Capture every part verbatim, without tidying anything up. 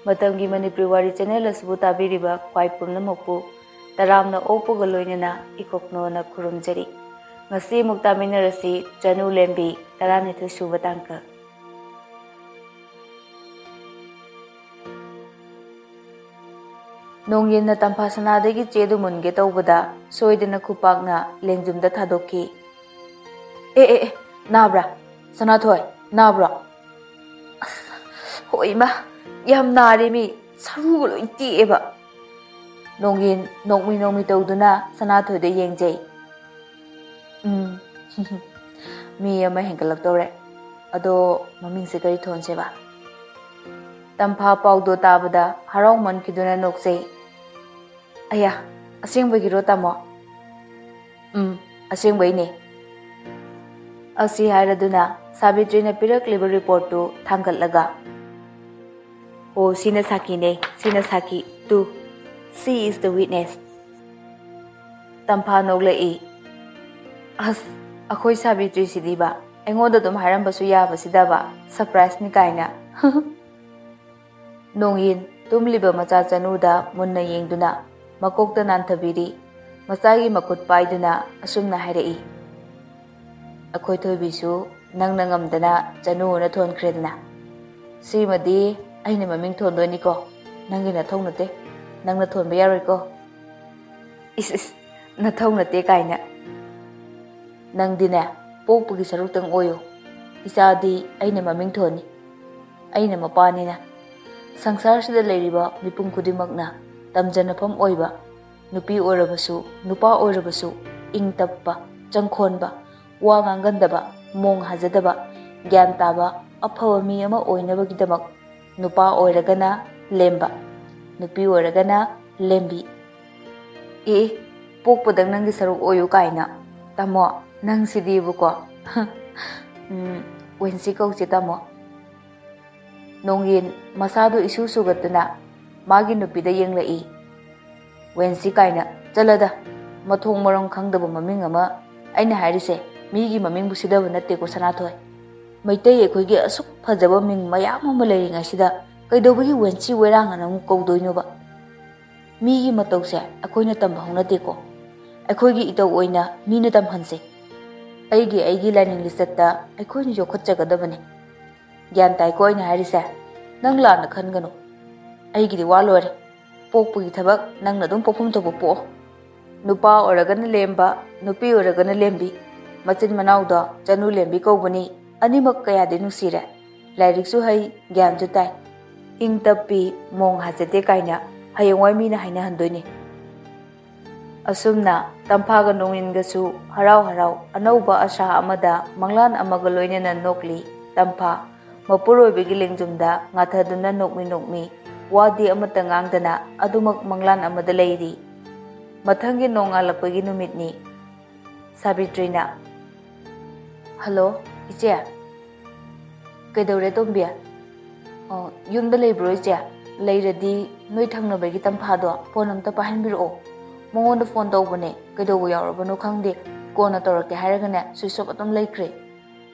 ꯃꯇꯝꯒꯤ ꯃꯅꯤꯄꯨꯔꯤ ꯋꯥꯔꯤ ꯆꯦꯅꯦꯜ ꯑꯁꯤꯕꯨ ꯇꯥꯕꯤꯔꯤꯕ ꯈ꯭ꯋꯥꯏ ꯄꯨꯝꯅꯃꯛꯄꯨ ꯇꯔꯥꯝꯅ ꯑꯣꯛꯄꯒ ꯂꯣꯏꯅꯅ ꯏꯀꯣꯛꯅꯣꯅ ꯈꯨꯔꯨꯝꯖꯔꯤ꯫ ꯉꯁꯤ ꯑꯃꯨꯛ ꯇꯥꯃꯤꯟꯅꯔꯁꯤ ꯆꯅꯨ ꯂꯦꯝꯕꯤ ꯇꯔꯥꯅꯤꯊꯣꯏ ꯁꯨꯕ ꯇꯥꯡꯀꯛ꯫ ꯅꯣꯡꯌꯤꯟꯅ ꯇꯝꯐꯥ ꯁꯅꯥꯗꯒꯤ ꯆꯦꯗꯨ ꯃꯨꯟꯒꯦ ꯇꯧꯕꯗ ꯁꯣꯏꯗꯅ ꯈꯨꯄꯥꯛꯅ ꯂꯦꯡꯖꯨꯝꯗ ꯊꯥꯗꯣꯛꯈꯤ꯫ "ꯑꯦ, ꯑꯦ, ꯑꯦ, ꯅꯥꯕ꯭ꯔꯥ? ꯁꯅꯥꯊꯣꯏ, ꯅꯥꯕ꯭ꯔꯣ?" "ꯑꯁ, ꯍꯣꯏ ꯏꯃꯥ, ꯌꯥꯝ ꯅꯥꯔꯦ ꯃꯤ, ꯁꯔꯨꯒ ꯂꯣꯏ ꯇꯦꯛꯑꯦꯕ꯫" ꯅꯣꯡꯌꯤꯟ ꯅꯣꯛꯃꯤ ꯅꯣꯛꯃꯤ ꯇꯧꯗꯨꯅ ꯁꯅꯥꯊꯣꯏꯗ ꯌꯦꯡꯖꯩ꯫ "ꯎꯝ, ꯃꯤ ꯑꯃ ꯍꯦꯟꯒꯠꯂꯛꯇꯧꯔꯦ꯫ ꯑꯗꯣ ꯃꯃꯤꯡꯁꯦ ꯀꯔꯤ ꯊꯣꯟꯁꯦꯕ?" ꯇꯝꯐꯥ ꯄꯥꯎꯗꯣ ꯇꯥꯕꯗ ꯍꯔꯥꯎꯃꯟꯈꯤꯗꯨꯅ ꯅꯣꯛꯆꯩ꯫ "ꯑꯌꯥ, ꯑꯁꯦꯡꯕꯒꯤꯔꯣ ꯇꯥꯃꯣ?" "ꯎꯝ, ꯑꯁꯦꯡꯕꯩꯅꯦ꯫" ꯑꯁꯤ ꯍꯥꯏꯔꯗꯨꯅ ꯁꯥꯕꯤꯇ꯭ꯔꯤꯅ ꯄꯤꯔꯛꯂꯤꯕ ꯔꯤꯄꯣꯔꯠꯇꯨ ꯊꯥꯡꯒꯠꯂꯒ, "ꯑꯣ, ꯁꯤꯅ ꯁꯥꯈꯤꯅꯦ, ꯁꯤꯅ ꯁꯥꯈꯤ꯫ Two, she is the witness꯫" ꯇꯝꯐꯥ ꯅꯣꯛꯂꯛꯏ꯫ "ꯑꯁ, ꯑꯩꯈꯣꯏ ꯁꯥꯕꯤꯇ꯭ꯔꯤꯁꯤꯗꯤꯕ ꯑꯩꯉꯣꯟꯗ ꯑꯗꯨꯝ ꯍꯥꯏꯔꯝꯕꯁꯨ ꯌꯥꯕꯁꯤꯗꯕ, ꯁꯔꯄ꯭ꯔꯥꯏꯖꯅꯤ ꯀꯥꯏꯅ꯫" ꯅꯣꯡꯌꯤꯟ ꯇꯨꯝꯂꯤꯕ ꯃꯆꯥ ꯆꯅꯨꯗ ꯃꯨꯟꯅ ꯌꯦꯡꯗꯨꯅ ꯃꯀꯣꯛꯇ ꯅꯥꯟꯊꯕꯤꯔꯤ꯫ ꯃꯆꯥꯒꯤ ꯃꯈꯨꯠ ꯄꯥꯏꯗꯨꯅ ꯑꯁꯨꯝꯅ ꯍꯥꯏꯔꯛꯏ, "ꯑꯩꯈꯣꯏ ꯊꯣꯏꯕꯤꯁꯨ ꯅꯪꯅ ꯉꯝꯗꯅ ꯆꯅꯨꯅ ꯊꯣꯟꯈ꯭ꯔꯦꯗꯅ꯫ ꯁꯤꯃꯗꯤ ꯑꯩꯅ ꯃꯃꯤꯡ ꯊꯣꯟꯗꯣꯏꯅꯤꯀꯣ꯫ ꯅꯪꯒꯤ ꯅꯊꯧ ꯅꯠꯇꯦ꯫ ꯅꯪꯅ ꯊꯣꯟꯕ ꯌꯥꯔꯣꯏꯀꯣ꯫" "ꯏꯁ, ꯏꯁ, ꯅꯊꯧ ꯅꯠꯇꯦ ꯀꯥꯏꯅ꯫ ꯅꯪꯗꯤꯅꯦ, ꯄꯣꯛꯄꯒꯤ ꯁꯔꯨꯛꯇꯪ ꯑꯣꯏꯌꯨ꯫ ꯏꯆꯥꯗꯤ ꯑꯩꯅ ꯃꯃꯤꯡ ꯊꯣꯟꯅꯤ꯫ ꯑꯩꯅ ꯃꯄꯥꯅꯤꯅ꯫ ꯁꯪꯁꯥꯔꯁꯤꯗ ꯂꯩꯔꯤꯕ ꯃꯤꯄꯨꯝ ꯈꯨꯗꯤꯡꯃꯛꯅ ꯇꯝꯖꯅꯐꯝ ꯑꯣꯏꯕ, ꯅꯨꯄꯤ ꯑꯣꯏꯔꯕꯁꯨ, ꯅꯨꯄꯥ ꯑꯣꯏꯔꯕꯁꯨ, ꯏꯪ ꯇꯞꯄ, ꯆꯪꯈꯣꯟꯕ, ꯋꯥ ꯉꯥꯡꯒꯟꯗꯕ, ꯃꯣꯡ ꯍꯥꯖꯗꯕ, ꯒ꯭ꯌꯥꯟ ꯇꯥꯕ, ꯑꯐꯕ ꯃꯤ ꯑꯃ ꯑꯣꯏꯅꯕꯒꯤꯗꯃꯛ ꯅꯨꯄꯥ ꯑꯣꯏꯔꯒꯅ ꯂꯦꯝꯕ, ꯅꯨꯄꯤ ꯑꯣꯏꯔꯒꯅ ꯂꯦꯝꯕꯤ꯫" "ꯑꯦ, ꯑꯦ, ꯄꯣꯛꯄꯗꯪ ꯅꯪꯒꯤ ꯁꯔꯨꯛ ꯑꯣꯏꯌꯨ ꯀꯥꯏꯅ꯫ ꯇꯥꯃꯣ, ꯅꯪꯁꯤꯗꯤꯕꯀꯣ꯫" "ꯎꯝ, ꯋꯦꯟꯁꯤ ꯀꯧꯁꯦ ꯇꯥꯃꯣ꯫" ꯅꯣꯡꯌꯤꯟ ꯃꯁꯥꯗꯨ ꯏꯁꯨ ꯁꯨꯒꯠꯇꯨꯅ ꯃꯥꯒꯤ ꯅꯨꯄꯤꯗ ꯌꯦꯡꯂꯛꯏ꯫ "ꯋꯦꯟꯁꯤ ꯀꯥꯏꯅ, ꯆꯠꯂꯗ, ꯃꯊꯣꯡ ꯃꯔꯝ ꯈꯪꯗꯕ ꯃꯃꯤꯡ ꯑꯃ꯫ ꯑꯩꯅ ꯍꯥꯏꯔꯤꯁꯦ ꯃꯤꯒꯤ ꯃꯃꯤꯡꯕꯨ ꯁꯤꯗꯕ ꯅꯠꯇꯦꯀꯣ ꯁꯅꯥꯊꯣꯏ꯫ ꯃꯩꯇꯩ ꯑꯩꯈꯣꯏꯒꯤ ꯑꯁꯨꯛ ꯐꯖꯕ ꯃꯤꯡ ꯃꯌꯥꯝ ꯑꯃ ꯂꯩꯔꯤꯉꯩꯁꯤꯗ ꯀꯩꯗꯧꯕꯒꯤ ꯋꯦꯟꯁꯤ ꯋꯦꯔꯥꯡ ꯑꯅ ꯑꯃꯨꯛ ꯀꯧꯗꯣꯏꯅꯣꯕ? ꯃꯤꯒꯤ ꯃꯇꯧꯁꯦ ꯑꯩꯈꯣꯏꯅ ꯇꯝꯕ ꯍꯧꯅꯗꯦꯀꯣ꯫ ꯑꯩꯈꯣꯏꯒꯤ ꯏꯇꯧ ꯑꯣꯏꯅ ꯃꯤꯅ ꯇꯝꯍꯟꯁꯦ꯫ ꯑꯩꯒꯤ ꯑꯩꯒꯤ ꯂꯥꯏꯅꯤꯡ ꯂꯤꯆꯠꯇ ꯑꯩꯈꯣꯏꯅ ꯌꯣꯛꯈꯠꯆꯒꯗꯕꯅꯤ꯫ ꯒ꯭ꯌꯥꯟ ꯇꯥꯏꯀꯣ ꯑꯩꯅ ꯍꯥꯏꯔꯤꯁꯦ? ꯅꯪ ꯂꯥꯟꯅ ꯈꯟꯒꯅꯨ꯫ ꯑꯩꯒꯤꯗꯤ ꯋꯥ ꯂꯣꯏꯔꯦ꯫ ꯄꯣꯛꯄꯒꯤ ꯊꯕꯛ ꯅꯪꯅ ꯑꯗꯨꯝ ꯄꯣꯛꯐꯝ ꯊꯣꯛꯄ ꯄꯣꯛꯑꯣ꯫ ꯅꯨꯄꯥ ꯑꯣꯏꯔꯒꯅ ꯂꯦꯝꯕ, ꯅꯨꯄꯤ ꯑꯣꯏꯔꯒꯅ ꯂꯦꯝꯕꯤ꯫ ꯃꯆꯤꯟ ꯃꯅꯥꯎꯗꯣ ꯆꯅꯨ ꯂꯦꯝꯕꯤ ꯀꯧꯕꯅꯤ꯫ ꯑꯅꯤꯃꯛ ꯀꯌꯥꯗꯤ ꯅꯨꯡꯁꯤꯔꯦ꯫ ꯂꯥꯏꯔꯤꯛꯁꯨ ꯍꯩ, ꯒ꯭ꯌꯥꯟꯁꯨ ꯇꯥꯏ꯫ ꯏꯪ ꯇꯞꯄꯤ, ꯃꯣꯡ ꯍꯥꯖꯗꯦ ꯀꯥꯏꯅ ꯍꯌꯦꯡꯋꯥꯏ ꯃꯤꯅ ꯍꯥꯏꯅꯍꯟꯗꯣꯏꯅꯤ꯫ ꯑꯁꯨꯝꯅ ꯇꯝꯐꯥꯒ ꯅꯣꯡꯏꯟꯒꯁꯨ ꯍꯔꯥꯎ ꯍꯔꯥꯎ ꯑꯅꯧꯕ ꯑꯁꯥ ꯑꯃꯗ ꯃꯪꯂꯥꯟ ꯑꯃꯒ ꯂꯣꯏꯅꯅ ꯅꯣꯛꯂꯤ꯫ ꯇꯝꯐꯥ ꯃꯄꯨꯔꯣꯏꯕꯒꯤ ꯂꯦꯡꯖꯨꯝꯗ ꯉꯥꯊꯗꯨꯅ ꯅꯣꯛꯃꯤ ꯅꯣꯛꯃꯤ, ꯋꯥꯗꯤ ꯑꯃꯠꯇ ꯉꯥꯡꯗꯅ ꯑꯗꯨꯃꯛ ꯃꯪꯂꯥꯟ ꯑꯃꯗ ꯂꯩꯔꯤ꯫ ꯃꯊꯪꯒꯤ ꯅꯣꯡꯉꯥꯜꯂꯛꯄꯒꯤ ꯅꯨꯃꯤꯠꯅꯤ꯫ ꯁꯥꯕꯤꯇ꯭ꯔꯤꯅ, "ꯍꯜꯂꯣ, ꯏꯆꯦ꯫ ꯀꯩꯗꯧꯔꯦ, ꯇꯣꯝꯕꯤ? ꯑꯣ, ꯌꯨꯝꯗ ꯂꯩꯕ꯭ꯔꯣ, ꯏꯆꯦ? ꯂꯩꯔꯗꯤ ꯅꯣꯏ ꯊꯪꯅꯕꯒꯤ ꯇꯝꯐꯥꯗꯣ ꯐꯣꯟ ꯑꯝꯇ ꯄꯥꯏꯍꯟꯕꯤꯔꯛꯑꯣ꯫ ꯃꯉꯣꯟꯗ ꯐꯣꯟ ꯇꯧꯕꯅꯦ, ꯀꯩꯗꯧꯕ ꯌꯥꯎꯔꯕꯅꯣ ꯈꯪꯗꯦ꯫ ꯀꯣꯟꯅ ꯇꯧꯔꯛꯀꯦ ꯍꯥꯏꯔꯒꯅꯦ, ꯁ꯭ꯋꯤꯆ ꯑꯣꯐ ꯑꯗꯨꯝ ꯂꯩꯈ꯭ꯔꯦ꯫"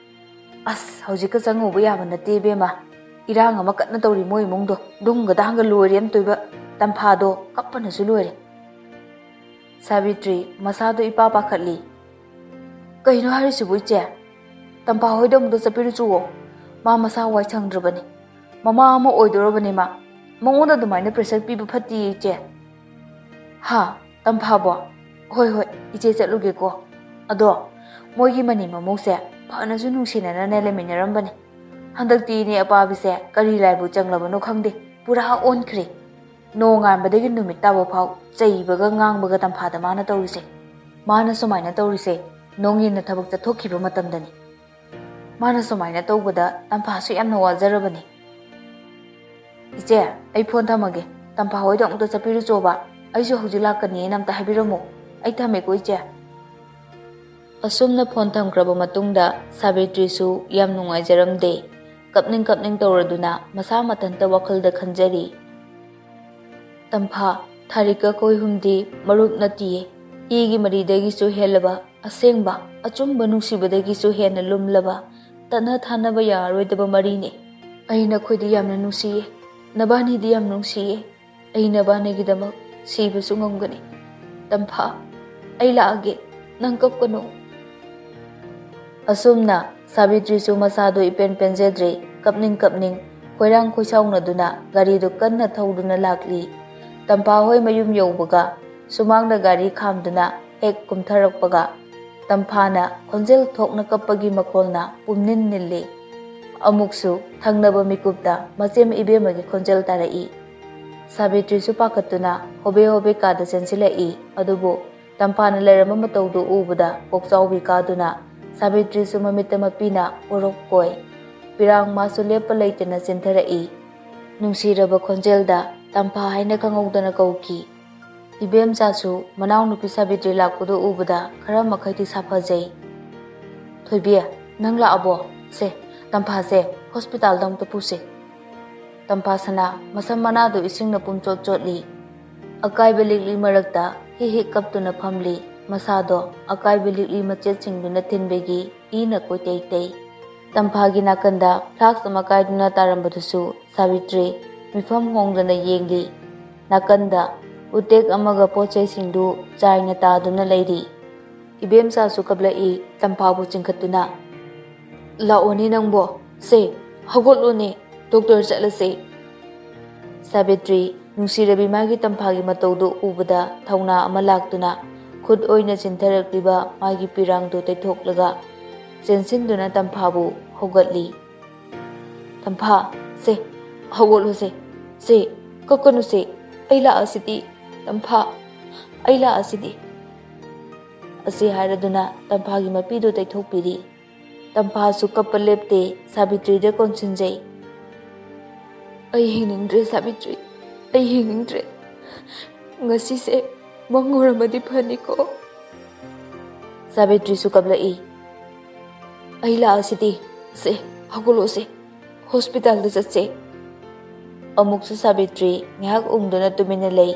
ꯑꯁ, ꯍꯧꯖꯤꯛꯀ ꯆꯪꯉꯨꯕ ꯌꯥꯕ ꯅꯠꯇꯦ, ꯏꯕꯦꯝꯃ꯫ ꯏꯔꯥꯡ ꯑꯃ ꯀꯟꯅ ꯇꯧꯔꯤ ꯃꯣꯏ ꯏꯃꯨꯡꯗꯣ꯫ ꯗꯨꯡꯒ ꯗꯥꯡꯒ ꯂꯣꯏꯔꯦ ꯑꯝꯇꯣꯏꯕ꯫ ꯇꯝꯐꯥꯗꯣ ꯀꯞꯄꯅꯁꯨ ꯂꯣꯏꯔꯦ꯫ ꯁꯥꯕꯤꯇ꯭ꯔꯤ ꯃꯁꯥꯗꯣ ꯏꯄꯥ ꯄꯥꯈꯠꯂꯤ꯫ "ꯀꯩꯅꯣ ꯍꯥꯏꯔꯤꯁꯤꯕꯨ, ꯏꯆꯦ? ꯇꯝꯐꯥ ꯍꯣꯏꯗ ꯑꯃꯨꯛꯇ ꯆꯠꯄꯤꯔꯨꯆꯨꯋꯣ꯫ ꯃꯥ ꯃꯁꯥ ꯋꯥꯏ ꯁꯪꯗ꯭ꯔꯕꯅꯤ꯫ ꯃꯃꯥ ꯑꯃ ꯑꯣꯏꯗꯣꯔꯕꯅꯦ ꯃꯥ꯫ ꯃꯉꯣꯟꯗ ꯑꯗꯨꯃꯥꯏꯅ ꯄ꯭ꯔꯦꯁꯔ ꯄꯤꯕ ꯐꯠꯇꯦ, ꯏꯆꯦ꯫" "ꯍꯥ? ꯇꯝꯐꯥꯕꯣ? ꯍꯣꯏ, ꯍꯣꯏ, ꯏꯆꯦ ꯆꯠꯂꯨꯒꯦꯀꯣ꯫ ꯑꯗꯣ ꯃꯣꯏꯒꯤ ꯃꯅꯤ ꯃꯃꯧꯁꯦ ꯐꯅꯁꯨ ꯅꯨꯡꯁꯤꯅꯅꯅꯦ ꯂꯩꯃꯤꯟꯅꯔꯝꯕꯅꯦ꯫ ꯍꯟꯗꯛꯇꯤ ꯏꯅꯦ ꯑꯄꯥꯕꯤꯁꯦ ꯀꯔꯤ ꯂꯥꯏꯕꯨ ꯆꯪꯂꯕꯅꯣ ꯈꯪꯗꯦ, ꯄꯨꯔꯥ ꯑꯣꯟꯈ꯭ꯔꯦ꯫ ꯅꯣꯡꯉꯥꯟꯕꯗꯒꯤ ꯅꯨꯃꯤꯠ ꯇꯥꯕ ꯐꯥꯎ ꯆꯩꯕꯒ ꯉꯥꯡꯕꯒ ꯇꯝꯐꯥꯗ ꯃꯥꯅ ꯇꯧꯔꯤꯁꯦ꯫ ꯃꯥꯅ ꯁꯨꯃꯥꯏꯅ ꯇꯧꯔꯤꯁꯦ ꯅꯣꯡꯌꯦꯟꯅ ꯊꯕꯛ ꯆꯠꯊꯣꯛꯈꯤꯕ ꯃꯇꯝꯗꯅꯤ꯫ ꯃꯥꯅ ꯁꯨꯃꯥꯏꯅ ꯇꯧꯕꯗ ꯇꯝꯐꯥꯁꯨ ꯌꯥꯝꯅ ꯋꯥꯖꯔꯕꯅꯤ꯫" "ꯏꯆꯦ, ꯑꯩ ꯐꯣꯟ ꯊꯝꯃꯒꯦ꯫ ꯇꯝꯐꯥ ꯍꯣꯏꯗ ꯑꯃꯨꯛꯇ ꯆꯠꯄꯤꯔꯨꯆꯣꯕ꯫ ꯑꯩꯁꯨ ꯍꯧꯖꯤꯛ ꯂꯥꯛꯀꯅꯤꯅ ꯑꯝꯇ ꯍꯥꯏꯕꯤꯔꯝꯃꯨ꯫ ꯑꯩ ꯊꯝꯃꯦꯀꯣ, ꯏꯆꯦ꯫" ꯑꯁꯨꯝꯅ ꯐꯣꯟ ꯊꯝꯈ꯭ꯔꯕ ꯃꯇꯨꯡꯗ ꯁꯥꯕꯤꯇ꯭ꯔꯤꯁꯨ ꯌꯥꯝ ꯅꯨꯡꯉꯥꯏꯖꯔꯝꯗꯦ꯫ ꯀꯞꯅꯤꯡ ꯀꯞꯅꯤꯡ ꯇꯧꯔꯗꯨꯅ ꯃꯁꯥ ꯃꯊꯟꯇ ꯋꯥꯈꯜꯗ ꯈꯟꯖꯔꯤ꯫ "ꯇꯝꯐꯥ, ꯊꯥꯔꯤꯛꯀ ꯑꯩꯈꯣꯏ ꯍꯨꯝꯗꯤ ꯃꯔꯨꯞ ꯅꯠꯇꯤꯌꯦ꯫ ꯏꯒꯤ ꯃꯔꯤꯗꯒꯤꯁꯨ ꯍꯦꯜꯂꯕ, ꯑꯁꯦꯡꯕ, ꯑꯆꯨꯝꯕ ꯅꯨꯡꯁꯤꯕꯗꯒꯤꯁꯨ ꯍꯦꯟꯅ ꯂꯨꯝꯂꯕ, ꯇꯠꯅ ꯊꯥꯅꯕ ꯌꯥꯔꯔꯣꯏꯗꯕ ꯃꯔꯤꯅꯦ꯫ ꯑꯩ ꯅꯈꯣꯏꯗꯤ ꯌꯥꯝꯅ ꯅꯨꯡꯁꯤꯌꯦ꯫ "ꯅꯕꯥꯅꯤꯗꯤ ꯌꯥꯝ ꯅꯨꯡꯁꯤꯌꯦ꯫ ꯑꯩ ꯅꯕꯥꯅꯤꯒꯤꯗꯃꯛ ꯁꯤꯕꯁꯨ ꯉꯝꯒꯅꯤ꯫ ꯇꯝꯐꯥ, ꯑꯩ ꯂꯥꯛꯑꯒꯦ꯫ ꯅꯪ ꯀꯞꯀꯅꯨ꯫" ꯑꯁꯨꯝꯅ ꯁꯥꯕꯤꯇ꯭ꯔꯤꯁꯨ ꯃꯁꯥꯗꯨ ꯏꯄꯦꯟ ꯄꯦꯟꯖꯗ꯭ꯔꯦ꯫ ꯀꯞꯅꯤꯡ ꯀꯞꯅꯤꯡ, ꯈꯣꯏꯔꯥꯡ ꯈꯣꯏꯁꯥꯎꯅꯗꯨꯅ ꯒꯥꯔꯤꯗꯨ ꯀꯟꯅ ꯊꯧꯗꯨꯅ ꯂꯥꯛꯂꯤ꯫ ꯇꯝꯐꯥ ꯍꯣꯏ ꯃꯌꯨꯝ ꯌꯧꯕꯒ ꯁꯨꯃꯥꯡꯗ ꯒꯥꯔꯤ ꯈꯥꯝꯗꯨꯅ ꯍꯦꯛ ꯀꯨꯝꯊꯔꯛꯄꯒ, ꯇꯝꯐꯥꯅ ꯈꯣꯟꯖꯦꯜ ꯊꯣꯛꯅ ꯀꯞꯄꯒꯤ ꯃꯈꯣꯜꯅ ꯄꯨꯝꯅꯤꯟ ꯅꯤꯜꯂꯤ꯫ ꯑꯃꯨꯛꯁꯨ ꯊꯪꯅꯕ ꯃꯤꯀꯨꯞꯇ ꯃꯆꯦꯝ ꯏꯕꯦꯝꯃꯒꯤ ꯈꯣꯟꯖꯦꯜ ꯇꯥꯔꯛꯏ꯫ ꯁꯥꯕꯤꯇ꯭ꯔꯤꯁꯨ ꯄꯥꯈꯠꯇꯨꯅ ꯍꯣꯕꯦ ꯍꯣꯕꯦ ꯀꯥꯗ ꯆꯦꯟꯁꯤꯜꯂꯛꯏ꯫ ꯑꯗꯨꯕꯨ ꯇꯝꯐꯥꯅ ꯂꯩꯔꯝꯕ ꯃꯇꯧꯗꯨ ꯎꯕꯗ ꯀꯣꯛꯆꯥꯎꯕꯤ ꯀꯥꯗꯨꯅ ꯁꯥꯕꯤꯇ꯭ꯔꯤꯁꯨ ꯃꯃꯤꯠꯇ ꯃꯄꯤꯅ ꯄꯣꯔꯣꯛ ꯀꯣꯏ꯫ ꯄꯤꯔꯥꯡ ꯃꯥꯁꯨ ꯂꯦꯞꯄ ꯂꯩꯇꯅ ꯆꯦꯟꯊꯔꯛꯏ꯫ ꯅꯨꯡꯁꯤꯔꯕ ꯈꯣꯟꯖꯦꯜꯗ ꯇꯝꯐꯥ ꯍꯥꯏꯅ ꯈꯪꯍꯧꯗꯅ ꯀꯧꯈꯤ꯫ ꯏꯕꯦꯝꯆꯥꯁꯨ ꯃꯅꯥꯎꯅꯨꯄꯤ ꯁꯥꯕꯤꯇ꯭ꯔꯤ ꯂꯥꯛꯄꯗꯨ ꯎꯕꯗ ꯈꯔ ꯃꯈꯩꯗꯤ ꯁꯥꯐꯖꯩ꯫ "ꯊꯣꯏꯕꯤ, ꯅꯪ ꯂꯥꯛꯑꯕꯣ? ꯁꯦ, ꯇꯝꯐꯥꯁꯦ ꯍꯣꯁꯄꯤꯇꯥꯜꯗ ꯑꯃꯨꯛꯇ ꯄꯨꯁꯦ꯫" ꯇꯝꯐꯥ ꯁꯅꯥ ꯃꯁꯝ ꯃꯅꯥꯗꯨ ꯏꯁꯤꯡꯅ ꯄꯨꯝꯆꯣꯠ ꯆꯣꯠꯂꯤ꯫ ꯑꯀꯥꯏꯕ ꯂꯤꯛꯂꯤ ꯃꯔꯛꯇ ꯍꯤꯛ ꯍꯤꯛ ꯀꯞꯇꯨꯅ ꯐꯝꯂꯤ꯫ ꯃꯁꯥꯗꯣ ꯑꯀꯥꯏꯕ ꯂꯤꯛꯂꯤ ꯃꯆꯦꯠꯁꯤꯡꯗꯨꯅ ꯊꯤꯟꯕꯒꯤ ꯏꯅ ꯀꯣꯏꯇꯩ ꯇꯩ꯫ ꯇꯝꯐꯥꯒꯤ ꯅꯥꯀꯟꯗ ꯐ꯭ꯂꯥꯛꯁ ꯑꯃ ꯀꯥꯏꯗꯨꯅ ꯇꯥꯔꯝꯕꯗꯨꯁꯨ ꯁꯥꯕꯤꯇ꯭ꯔꯤ ꯃꯤꯐꯝ ꯍꯣꯡꯗꯅ ꯌꯦꯡꯂꯤ꯫ ꯅꯥꯀꯟꯗ ꯎꯇꯦꯛ ꯑꯃꯒ ꯄꯣꯠ ꯆꯩꯁꯤꯡꯗꯨ ꯆꯥꯏꯅ ꯇꯥꯗꯨꯅ ꯂꯩꯔꯤ꯫ ꯏꯕꯦꯝꯆꯥꯁꯨ ꯀꯞꯂꯛꯏ, ꯇꯝꯐꯥꯕꯨ ꯆꯤꯡꯈꯠꯇꯨꯅ꯫ "ꯂꯥꯛꯑꯣꯅꯦ ꯅꯪꯕꯣ, ꯁꯦ, ꯍꯧꯒꯠꯂꯣꯅꯦ, ꯗꯣꯛꯇꯔ ꯆꯠꯂꯁꯦ꯫" ꯁꯥꯕꯤꯇ꯭ꯔꯤ, ꯅꯨꯡꯁꯤꯔꯕꯤ ꯃꯥꯒꯤ ꯇꯝꯐꯥꯒꯤ ꯃꯇꯧꯗꯨ ꯎꯕꯗ ꯊꯧꯅꯥ ꯑꯃ ꯂꯥꯛꯇꯨꯅ ꯈꯨꯠ ꯑꯣꯏꯅ ꯆꯤꯟꯊꯔꯛꯂꯤꯕ ꯃꯥꯒꯤ ꯄꯤꯔꯥꯡꯗꯨ ꯇꯩꯊꯣꯛꯂꯒ ꯆꯦꯟꯁꯤꯟꯗꯨꯅ ꯇꯝꯐꯥꯕꯨ ꯍꯧꯒꯠꯂꯤ꯫ "ꯇꯝꯐꯥ, ꯁꯦ, ꯍꯧꯒꯠꯂꯣꯁꯦ, ꯁꯦ, ꯀꯞꯀꯅꯨꯁꯦ, ꯑꯩ ꯂꯥꯛꯑꯁꯤꯗꯤ, ꯇꯝꯐꯥ, ꯑꯩ ꯂꯥꯛꯑꯁꯤꯗꯤ꯫" ꯑꯁꯤ ꯍꯥꯏꯔꯗꯨꯅ ꯇꯝꯐꯥꯒꯤ ꯃꯄꯤꯗꯨ ꯇꯩꯊꯣꯛꯄꯤꯔꯤ꯫ ꯇꯝꯐꯥꯁꯨ ꯀꯞꯄ ꯂꯦꯞꯇꯦ, ꯁꯥꯕꯤꯇ꯭ꯔꯤꯗ ꯀꯣꯟꯁꯤꯟꯖꯩ꯫ "ꯑꯩ ꯍꯤꯡꯅꯤꯡꯗ꯭ꯔꯦ ꯁꯥꯕꯤꯇ꯭ꯔꯤ, ꯑꯩ ꯍꯤꯡꯅꯤꯡꯗ꯭ꯔꯦ꯫ ꯉꯁꯤꯁꯦ ꯃꯪ ꯑꯣꯏꯔꯝꯃꯗꯤ ꯐꯅꯤꯀꯣ꯫" ꯁꯥꯕꯤꯇ꯭ꯔꯤꯁꯨ ꯀꯞꯂꯛꯏ꯫ "ꯑꯩ ꯂꯥꯛꯑꯁꯤꯗꯤ, ꯁꯦ, ꯍꯧꯒꯠꯂꯣꯁꯦ, ꯍꯣꯁꯄꯤꯇꯥꯜꯗ ꯆꯠꯁꯦ꯫" ꯑꯃꯨꯛꯁꯨ ꯁꯥꯕꯤꯇ꯭ꯔꯤ ꯉꯥꯏꯍꯥꯛ ꯎꯪꯗꯨꯅ ꯇꯨꯃꯤꯟꯅ ꯂꯩ꯫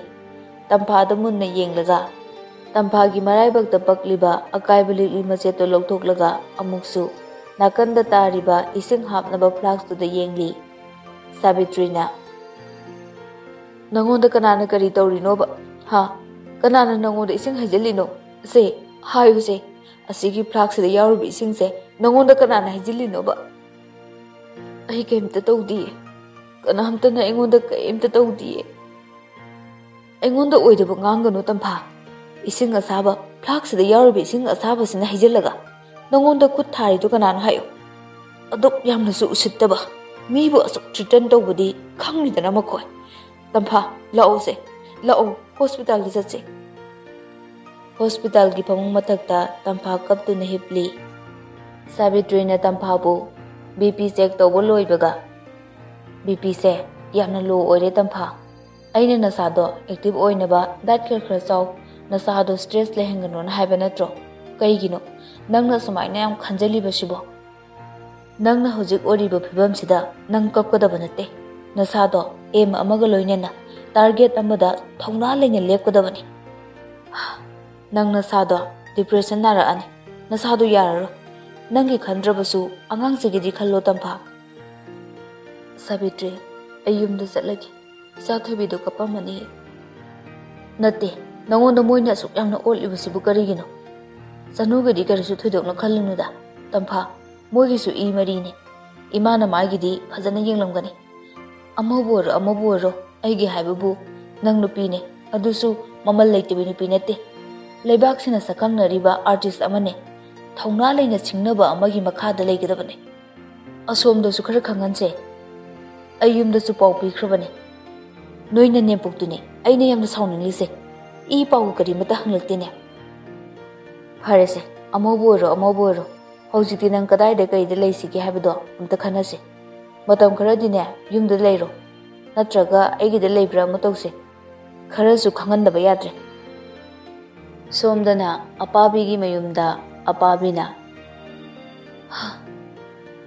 ꯇꯝꯐꯥꯗ ꯃꯨꯟꯅ ꯌꯦꯡꯂꯒ, ꯇꯝꯐꯥꯒꯤ ꯃꯔꯥꯏꯕꯛꯇ ꯄꯛꯂꯤꯕ ꯑꯀꯥꯏꯕ ꯂꯤꯛꯂꯤ ꯃꯆꯦꯠꯇꯨ ꯂꯧꯊꯣꯛꯂꯒ ꯑꯃꯨꯛꯁꯨ ꯅꯥꯀꯟꯗ ꯇꯥꯔꯤꯕ ꯏꯁꯤꯡ ꯍꯥꯞꯅꯕ ꯐ꯭ꯂꯥꯛꯁꯇꯨꯗ ꯌꯦꯡꯂꯤ꯫ ꯁꯥꯕꯤꯇ꯭ꯔꯤꯅ, ꯅꯪꯉꯣꯟꯗ ꯀꯅꯥꯅ ꯀꯔꯤ ꯇꯧꯔꯤꯅꯣꯕ? ꯍꯥ? ꯀꯅꯥꯅ ꯅꯪꯉꯣꯟꯗ ꯏꯁꯤꯡ ꯍꯩꯖꯤꯜꯂꯤꯅꯣ? ꯁꯦ, ꯍꯥꯏꯌꯨꯁꯦ꯫ ꯑꯁꯤꯒꯤ ꯐ꯭ꯂꯥꯛꯁꯤꯗ ꯌꯥꯎꯔꯤꯕ ꯏꯁꯤꯡꯁꯦ ꯅꯪꯉꯣꯟꯗ ꯀꯅꯥꯅ ꯍꯩꯖꯤꯜꯂꯤꯅꯣꯕ? ꯑꯩ ꯀꯩꯝꯇ ꯇꯧꯗꯤꯌꯦ꯫ ꯀꯅꯥꯝꯇꯅ ꯑꯩꯉꯣꯟꯗ ꯀꯩꯝꯇ ꯇꯧꯗꯤꯌꯦ꯫ ꯑꯩꯉꯣꯟꯗ ꯑꯣꯏꯗꯕ ꯉꯥꯡꯒꯅꯨ, ꯇꯝꯐꯥ꯫ ꯏꯁꯤꯡ ꯑꯁꯥꯕ ꯐ꯭ꯂꯥꯛꯁꯤꯗ ꯌꯥꯎꯔꯤꯕ ꯏꯁꯤꯡ ꯑꯁꯥꯕꯁꯤꯅ ꯍꯩꯖꯤꯜꯂꯒ ꯅꯪꯉꯣꯟꯗ ꯈꯨꯠ ꯊꯥꯔꯤꯗꯨ ꯀꯅꯥꯅꯣ ꯍꯥꯏꯌꯨ? ꯑꯗꯨꯛ ꯌꯥꯝꯅꯁꯨ ꯎꯁꯤꯠꯇꯕ꯫ ꯃꯤꯕꯨ ꯑꯁꯨꯛ ꯊ꯭ꯔꯤꯇꯟ ꯇꯧꯕꯗꯤ ꯈꯪꯂꯤꯗꯅ ꯃꯈꯣꯏ꯫ ꯇꯝꯐꯥ, ꯂꯥꯛꯑꯣꯁꯦ꯫ ꯂꯥꯛꯑꯣ, ꯍꯣꯁꯄꯤꯇꯥꯜꯗ ꯆꯠꯁꯦ꯫ ꯍꯣꯁꯄꯤꯇꯥꯜꯒꯤ ꯐꯃꯨꯡ ꯃꯊꯛꯇ ꯇꯝꯐꯥ ꯀꯞꯇꯨꯅ ꯍꯤꯞꯂꯤ꯫ ꯁꯥꯕꯤꯇ꯭ꯔꯤꯅ ꯇꯝꯐꯥꯕꯨ ꯕꯤ ꯄꯤ ꯆꯦꯛ ꯇꯧꯕ ꯂꯣꯏꯕꯒ, "ꯕꯤ ꯄꯤꯁꯦ ꯌꯥꯝꯅ ꯂꯣ ꯑꯣꯏꯔꯦ, ꯇꯝꯐꯥ꯫ ꯑꯩꯅ ꯅꯁꯥꯗꯣ ꯑꯦꯛꯇꯤꯚ ꯑꯣꯏꯅꯕ ꯗꯥꯏꯠ ꯈꯔ ꯈꯔ ꯆꯥꯎ, ꯅꯁꯥꯗꯣ ꯁ꯭ꯇ꯭ꯔꯦꯁ ꯂꯩꯍꯟꯒꯅꯣꯅ ꯍꯥꯏꯕ ꯅꯠꯇ꯭ꯔꯣ? ꯀꯩꯒꯤꯅꯣ ꯅꯪꯅ ꯁꯨꯃꯥꯏꯅ ꯌꯥꯝ ꯈꯟꯖꯜꯂꯤꯕꯁꯤꯕꯣ? ꯅꯪꯅ ꯍꯧꯖꯤꯛ ꯑꯣꯏꯔꯤꯕ ꯐꯤꯕꯝꯁꯤꯗ ꯅꯪ ꯀꯞꯀꯗꯕ ꯅꯠꯇꯦ꯫ ꯅꯁꯥꯗꯣ ꯑꯦꯝ ꯑꯃꯒ ꯂꯣꯏꯅꯅ ꯇꯥꯔꯒꯦꯠ ꯑꯃꯗ ꯊꯧꯅꯥ ꯂꯩꯅ ꯂꯦꯞꯀꯗꯕꯅꯤ꯫ ꯅꯪ ꯅꯁꯥꯗꯣ ꯗꯤꯄ꯭ꯔꯦꯁꯟ ꯅꯥꯔꯛꯑꯅꯤ꯫ ꯅꯁꯥꯗꯣ ꯌꯥꯔꯔꯣꯏ꯫ ꯅꯪꯒꯤ ꯈꯟꯗ꯭ꯔꯕꯁꯨ ꯑꯉꯥꯡꯁꯤꯒꯤꯗꯤ ꯈꯜꯂꯣ, ꯇꯝꯐꯥ꯫" "ꯁꯥꯕꯤꯇ꯭ꯔꯤ, ꯑꯩ ꯌꯨꯝꯗ ꯆꯠꯂꯒꯦ꯫ ꯏꯆꯥ ꯊꯣꯏꯕꯤꯗꯣ ꯀꯞꯄꯝꯃꯅꯤ꯫" "ꯅꯠꯇꯦ, ꯅꯉꯣꯟꯗ ꯃꯣꯏꯅ ꯑꯁꯨꯛ ꯌꯥꯝꯅ ꯑꯣꯠꯂꯤꯕꯁꯤꯕꯨ ꯀꯔꯤꯒꯤꯅꯣ? ꯆꯅꯨꯒꯤꯗꯤ ꯀꯔꯤꯁꯨ ꯊꯣꯏꯗꯣꯛꯅ ꯈꯜꯂꯨꯅꯨꯗ, ꯇꯝꯐꯥ꯫ ꯃꯣꯏꯒꯤꯁꯨ ꯏ ꯃꯔꯤꯅꯤ꯫ ꯏꯃꯥꯅ ꯃꯥꯒꯤꯗꯤ ꯐꯖꯅ ꯌꯦꯡꯂꯝꯒꯅꯤ꯫ ꯑꯃꯕꯨ ꯑꯣꯏꯔꯣ, ꯑꯃꯕꯨ ꯑꯣꯏꯔꯣ, ꯑꯩꯒꯤ ꯍꯥꯏꯕꯕꯨ ꯅꯪ ꯅꯨꯄꯤꯅꯦ, ꯑꯗꯨꯁꯨ ꯃꯃꯜ ꯂꯩꯇꯕ ꯅꯨꯄꯤ ꯅꯠꯇꯦ꯫ ꯂꯩꯕꯥꯛꯁꯤꯅ ꯁꯛꯈꯪꯅꯔꯤꯕ ꯑꯥꯔꯇꯤꯁ ꯑꯃꯅꯦ꯫ ꯊꯧꯅꯥ ꯂꯩꯅ ꯁꯤꯡꯅꯕ ꯑꯃꯒꯤ ꯃꯈꯥꯗ ꯂꯩꯒꯗꯕꯅꯦ꯫ ꯑꯁꯣꯝꯗꯁꯨ ꯈꯔ ꯈꯪꯍꯟꯁꯦ꯫ ꯑꯩ ꯌꯨꯝꯗꯁꯨ ꯄꯥꯎ ꯄꯤꯈ꯭ꯔꯕꯅꯦ꯫ ꯅꯣꯏꯅ ꯅꯦꯝꯄꯣꯛꯇꯨꯅꯦ ꯑꯩꯅ ꯌꯥꯝꯅ ꯁꯥꯎꯅꯤꯡꯂꯤꯁꯦ꯫ ꯏ ꯄꯥꯎ ꯀꯔꯤꯃꯠꯇ ꯍꯪꯂꯛꯇꯦꯅꯦ꯫" "ꯐꯔꯦꯁꯦ, ꯑꯃꯕꯨ ꯑꯣꯏꯔꯣ, ꯑꯃꯕꯨ ꯑꯣꯏꯔꯣ, ꯍꯧꯖꯤꯛꯇꯤ ꯅꯪ ꯀꯗꯥꯏꯗ ꯀꯩꯗ ꯂꯩꯁꯤꯒꯦ ꯍꯥꯏꯕꯗꯣ ꯑꯝꯇ ꯈꯟꯅꯁꯦ꯫ ꯃꯇꯝ ꯈꯔꯗꯤꯅꯦ ꯌꯨꯝꯗ ꯂꯩꯔꯣ, ꯅꯠꯇ꯭ꯔꯒ ꯑꯩꯒꯤꯗ ꯂꯩꯕ꯭ꯔꯥ ꯑꯃ ꯇꯧꯁꯦ꯫ ꯈꯔꯁꯨ ꯈꯪꯍꯟꯗꯕ ꯌꯥꯗ꯭ꯔꯦ꯫" ꯁꯣꯝꯗꯅ ꯑꯄꯥꯕꯤꯒꯤ ꯃꯌꯨꯝꯗ ꯑꯄꯥꯕꯤꯅ, "ꯍꯥ,